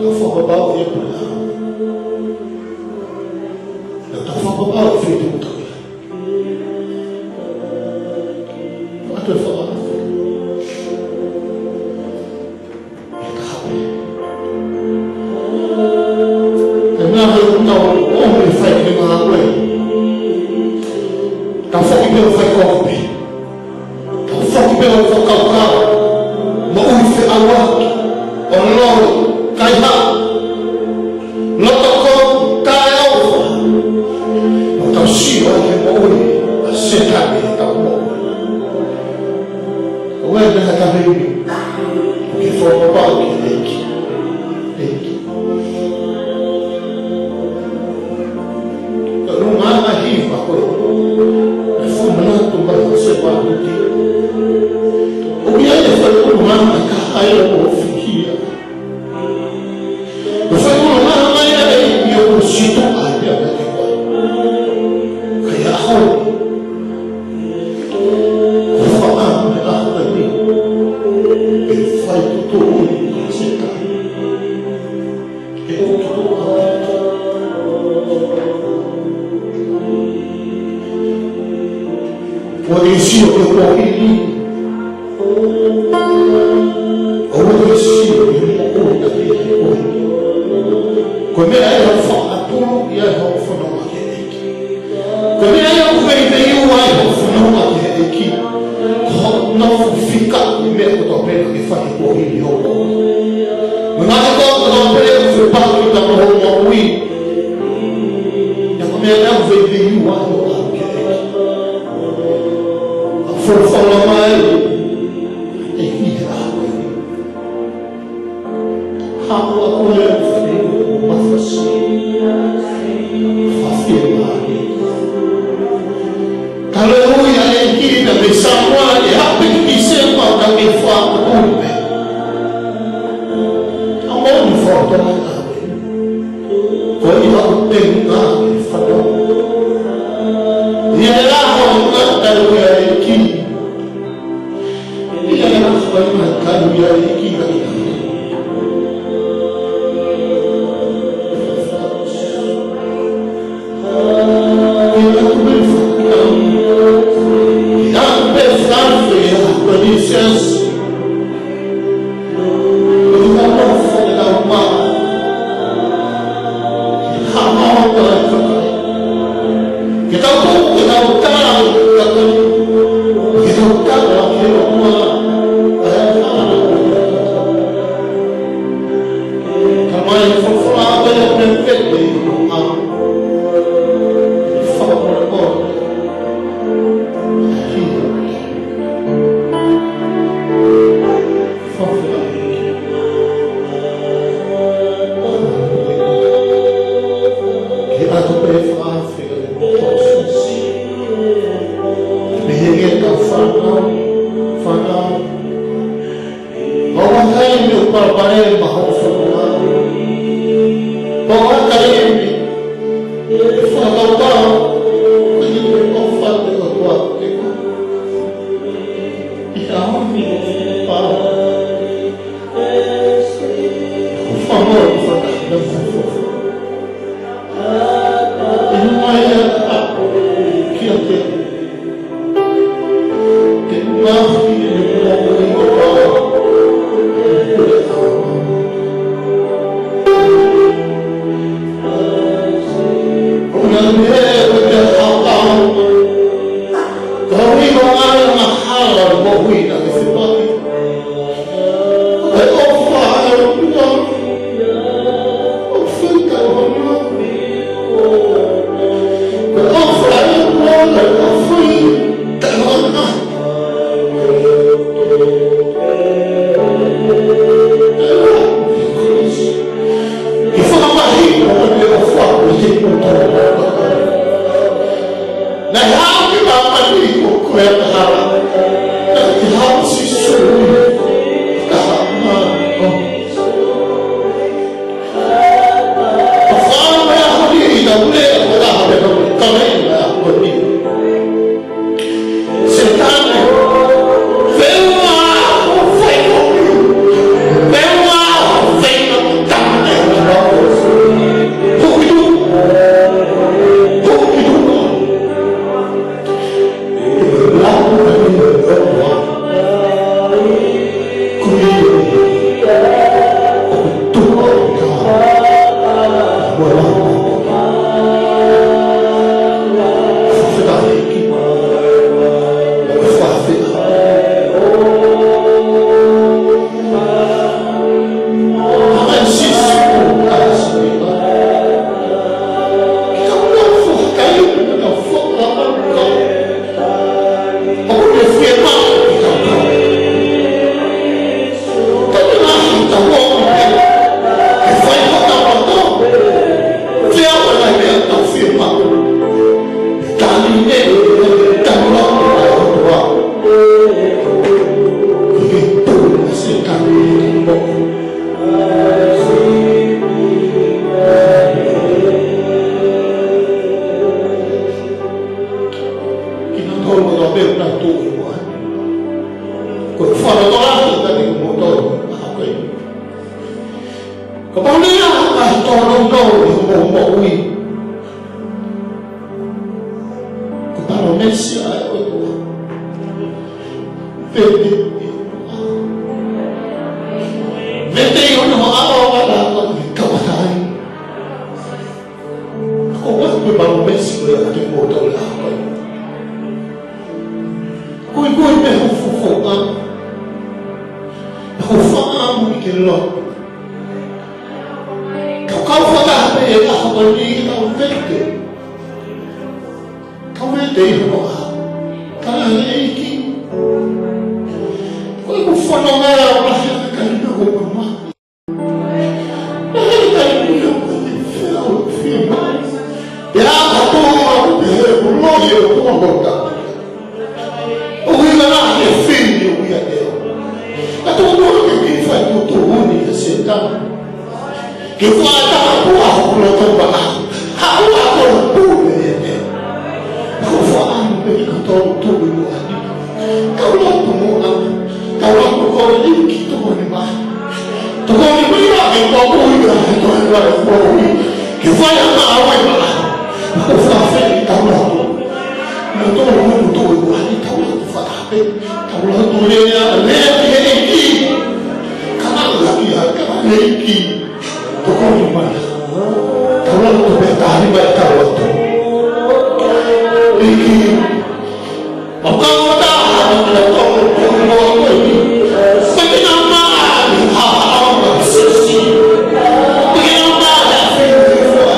tau fakapapauʻi e pule. Tau fakapapauʻi e feituʻu tau ʻi ai. ʻOatu e fakaafe. ʻE taha pē. ʻE meʻa he ʻoku tau ō mai ʻo fai ki he ngāue, tau foki pē ʻo fai kovi pē. Tau foki pē ʻo fakakaukau ʻOku te sio ki he kuohili. ʻOku te sio ki he moʻui ʻa e kuohili. Ko e meʻa ia ʻoku faʻa ʻatu ia ʻe hoʻo fononga ki he ʻEiki. Ko e meʻa ia ʻoku veiveiua ai hoʻo fononga ki he ʻEiki. Ko hoʻo nofo fika ki he meʻa kotoa pē naʻa ke fai he kuohili hoʻo. Mo e ngaahi meʻa kotoa pē ʻoku fepaki mo hoʻo moʻui. Ia ko e meʻa ia ʻoku veiveiua ai hoʻo ʻalu ki he ʻEiki. ʻOku folofola mai ʻe he ʻEiki he ʻaho ni. Haʻu ʻa koe ʻo fai ho mafasi. Fafie mai. Ka loi ʻa e ʻEiki naʻe mei Samoa, ʻe hape ki Tīsema ka ke fakaʻuli pē. ʻA mo ni foto mai ʻa koe. Ko ia ʻoku te ngā e fano. Ia e laho ngā talu ia e ki. Ia e laho ngā talu ia e ki ka ina. Ia tu me fano. Ia tu me fano, ia tu me fano. Ke ʻatu pē fakaafeʻi mo tō susi. Mei he kau fānau, fānau. ʻOku ʻi ai e meʻa ʻoku palopalema hoʻo fononga. ʻOku ʻi ai e meʻa ʻe fakakaukau, ko e meʻa ʻoku fai ʻe he ʻOtua ke ko. ʻI he ʻaho ni ʻoku pau. Ko famo ko fata na ko. Inu mai a kiate. Ke ua ki e ua ko i ko pa. Una me ko te hapa. Ko i ko ngā ngā hala mo ui na ke fipaki. Naʻe haʻu ki māmani ko koe ʻa Tahara. Naʻe haʻu Sīsū ʻi Tahara. ʻO fāmea honi i ka ule ʻo ka hale ka ka nei na honi. Sētane. Feua ʻo fai ko. Feua ʻo fai ko. Tamane. Hukitu. Hukitu. Ko e palōmesi ko ia kiate kimoutolu he ʻaho ko eni. Ko e, ko e meʻa ʻoku ou fakaʻamu, ʻoku ou fakaʻamu ke lotu. Ka u kau fakataha pē he ʻaho ko eni, ka u vete. Ka u vete ʻi hono ʻao. Ka ʻe ʻEiki, ko ʻeku fononga ʻoku lahi ʻa e kakai ʻoku mamahi. Naʻe ʻikai ke u fiemaʻu. Pea kapau ʻoku pehē ʻoku loi ʻa e ʻOtua mo e tangata, ʻoku ʻikai ke fili ʻo ia ʻe au. Ka tō ʻoku ke kiʻi fai tuʻutuʻuni ʻe Sētane. Ke fua ʻa e tama pua hoku loto maʻa. Haʻu ʻa e koloa pule ʻe au. Ko e fua ʻamu pē ki he tō tuʻu ʻi muʻa ni. Kau lotu muʻa, kau lotu ko e ʻEiki tokoni mai. Tokoni mai ā ke u ui ā he toe ua e ua ui. Ke fai ʻa e ngāue maʻa. Ko e fua fē kau lotu. Mo tō lotu tō ua ni kau lotu fata pē. Kau lotu lea, lea ki he ʻEiki. Ka nau la ki ha, ka ʻEiki. Tokoni mai. Kau lotu pē tali mai kau lotu. ʻEiki. Mau kau ʻo taha ʻa e toko tolu mo e ʻEiki. Pea ke nau maʻu ha haʻahaʻa sisi. Pea ke nau maʻu ha fiu fiu fiu.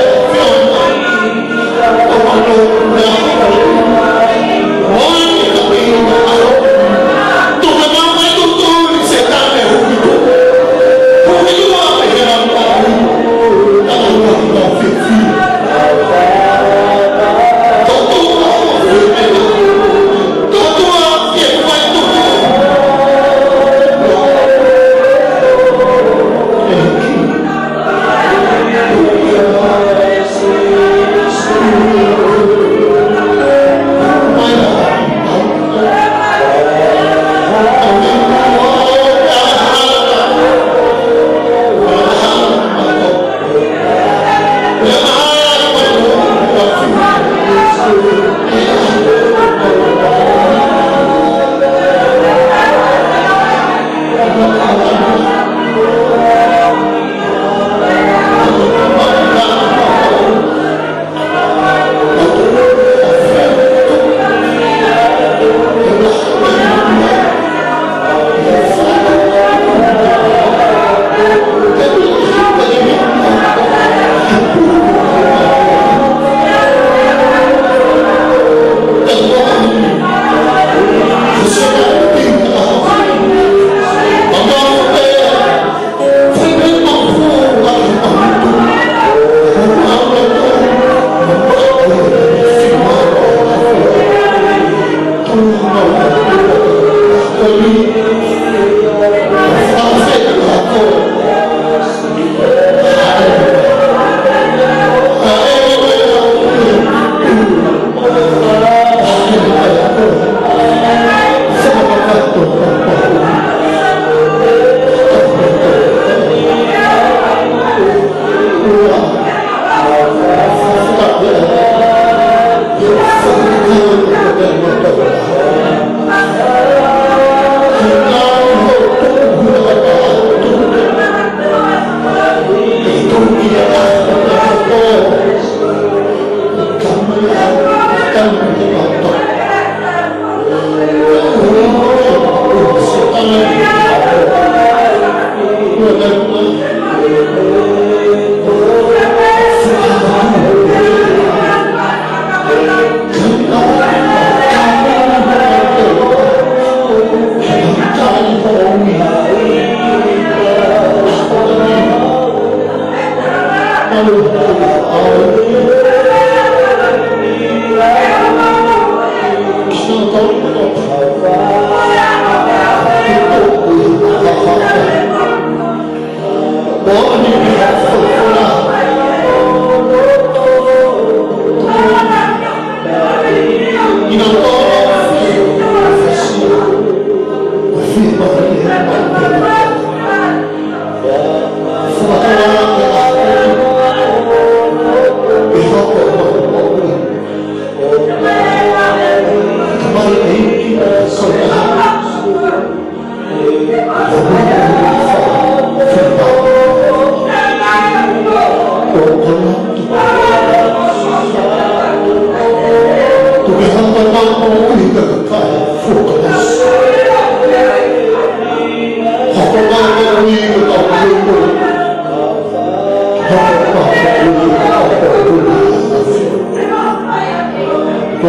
Ko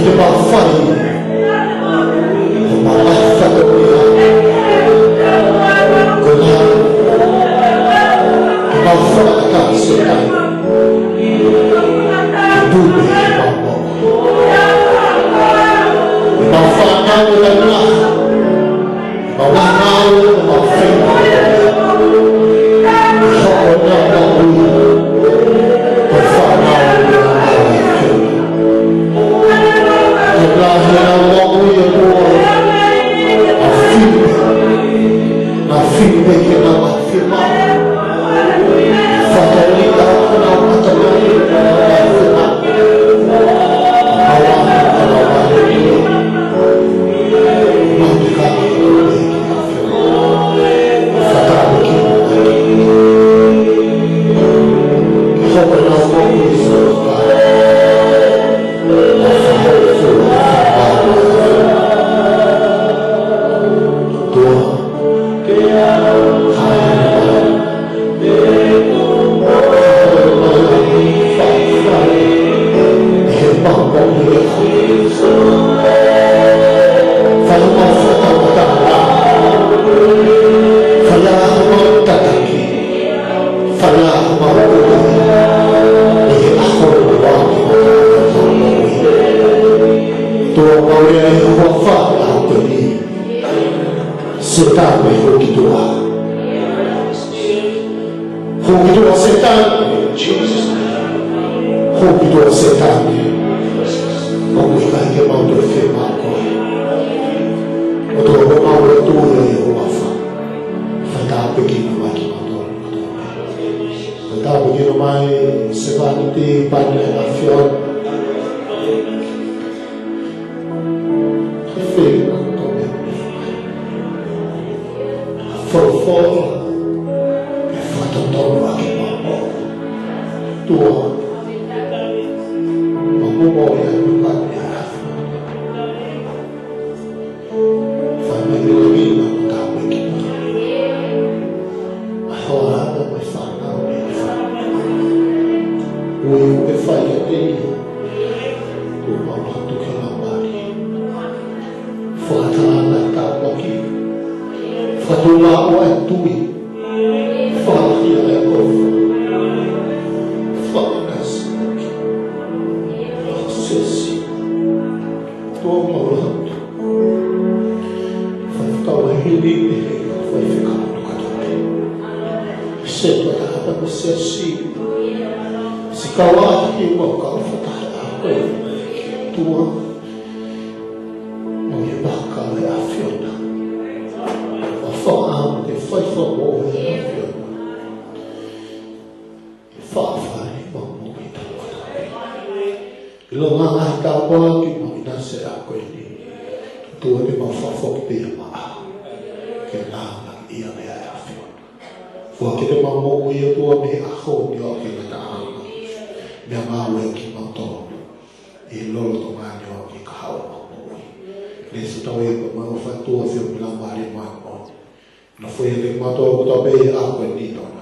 te mafai, ko ma mafai ko ia. Ko na, ko ma fakatasi ai. Ko tupe ko ma mo. Ko ma fana ko na. Mau ngāue, mau feinga. Hoko ʻena moʻui ko e fānau ʻa e ʻEiki. Ko e lahi ʻena moʻui ʻa e ʻOtua. ʻA fili. ʻA fili pē ke na mafima. Fakatauange ʻa e ʻOtua ʻa e fānau. Sētane, hū ki tuʻa. Hū ki tuʻa Sētane. Hū ki tuʻa Sētane. ʻOku ʻikai ke mau toe fiemaʻu koe. ʻOtua, ko e mau ʻOtua ʻa e huafa. Fai tāpuekina mai kimautolu. Fai tāpuekina mai Sevāniti, Pane ʻa e ʻAfiona. Fai kotoa pē. Folofola, ke fakatotonu ʻaki maʻa ʻOtua. Maʻa ʻOtua ʻa e ʻafiona. Fai mai ke lelei ʻa e tāpuekina. ʻA e hoa ʻa e fānau ʻa e ʻAfiona. ʻOku ke fai kiate ia. Ko e mau lotu ki he Laumālie. Fakatala ʻa e tāpuaki. Fakatuma ʻa e tui. Fakalahi ʻa e kofu. Fakanasi ʻaki. Siasi. Ko e mau lotu. Fai fakatau ʻa e hili, fai fakatau ʻa e katoa. Sepa ta hapa ko siasi. Sikawa ki mau kau fataha ko e tua. Mau ʻi he vaka ʻo e ʻAfiona. ʻA faʻa ke fai fakamoʻoni ʻa e ʻAfiona. Ke fafali mau moʻui taʻengata. ʻIlonga ngaahi tāpuaki mau ʻinasi ʻa ko eni. ʻOtua, te mau fakafoki pē ia maʻa. Ke nāunauʻi ia mei he ʻAfiona. Fua ke te mau moʻui ʻOtua mei he ʻaho ni ʻo aʻu ki he ngataʻanga. Meʻa ngāue kimautolu. ʻI he lolotonga ni ʻo aʻu ki he kahaʻu ʻo mau moʻui. Neongo ʻetau ʻi he pea mau fai ʻOtua fio mila mali mai mo. Nofo ʻiate kimautolu kotoa pē ʻa ko eni ʻOtua.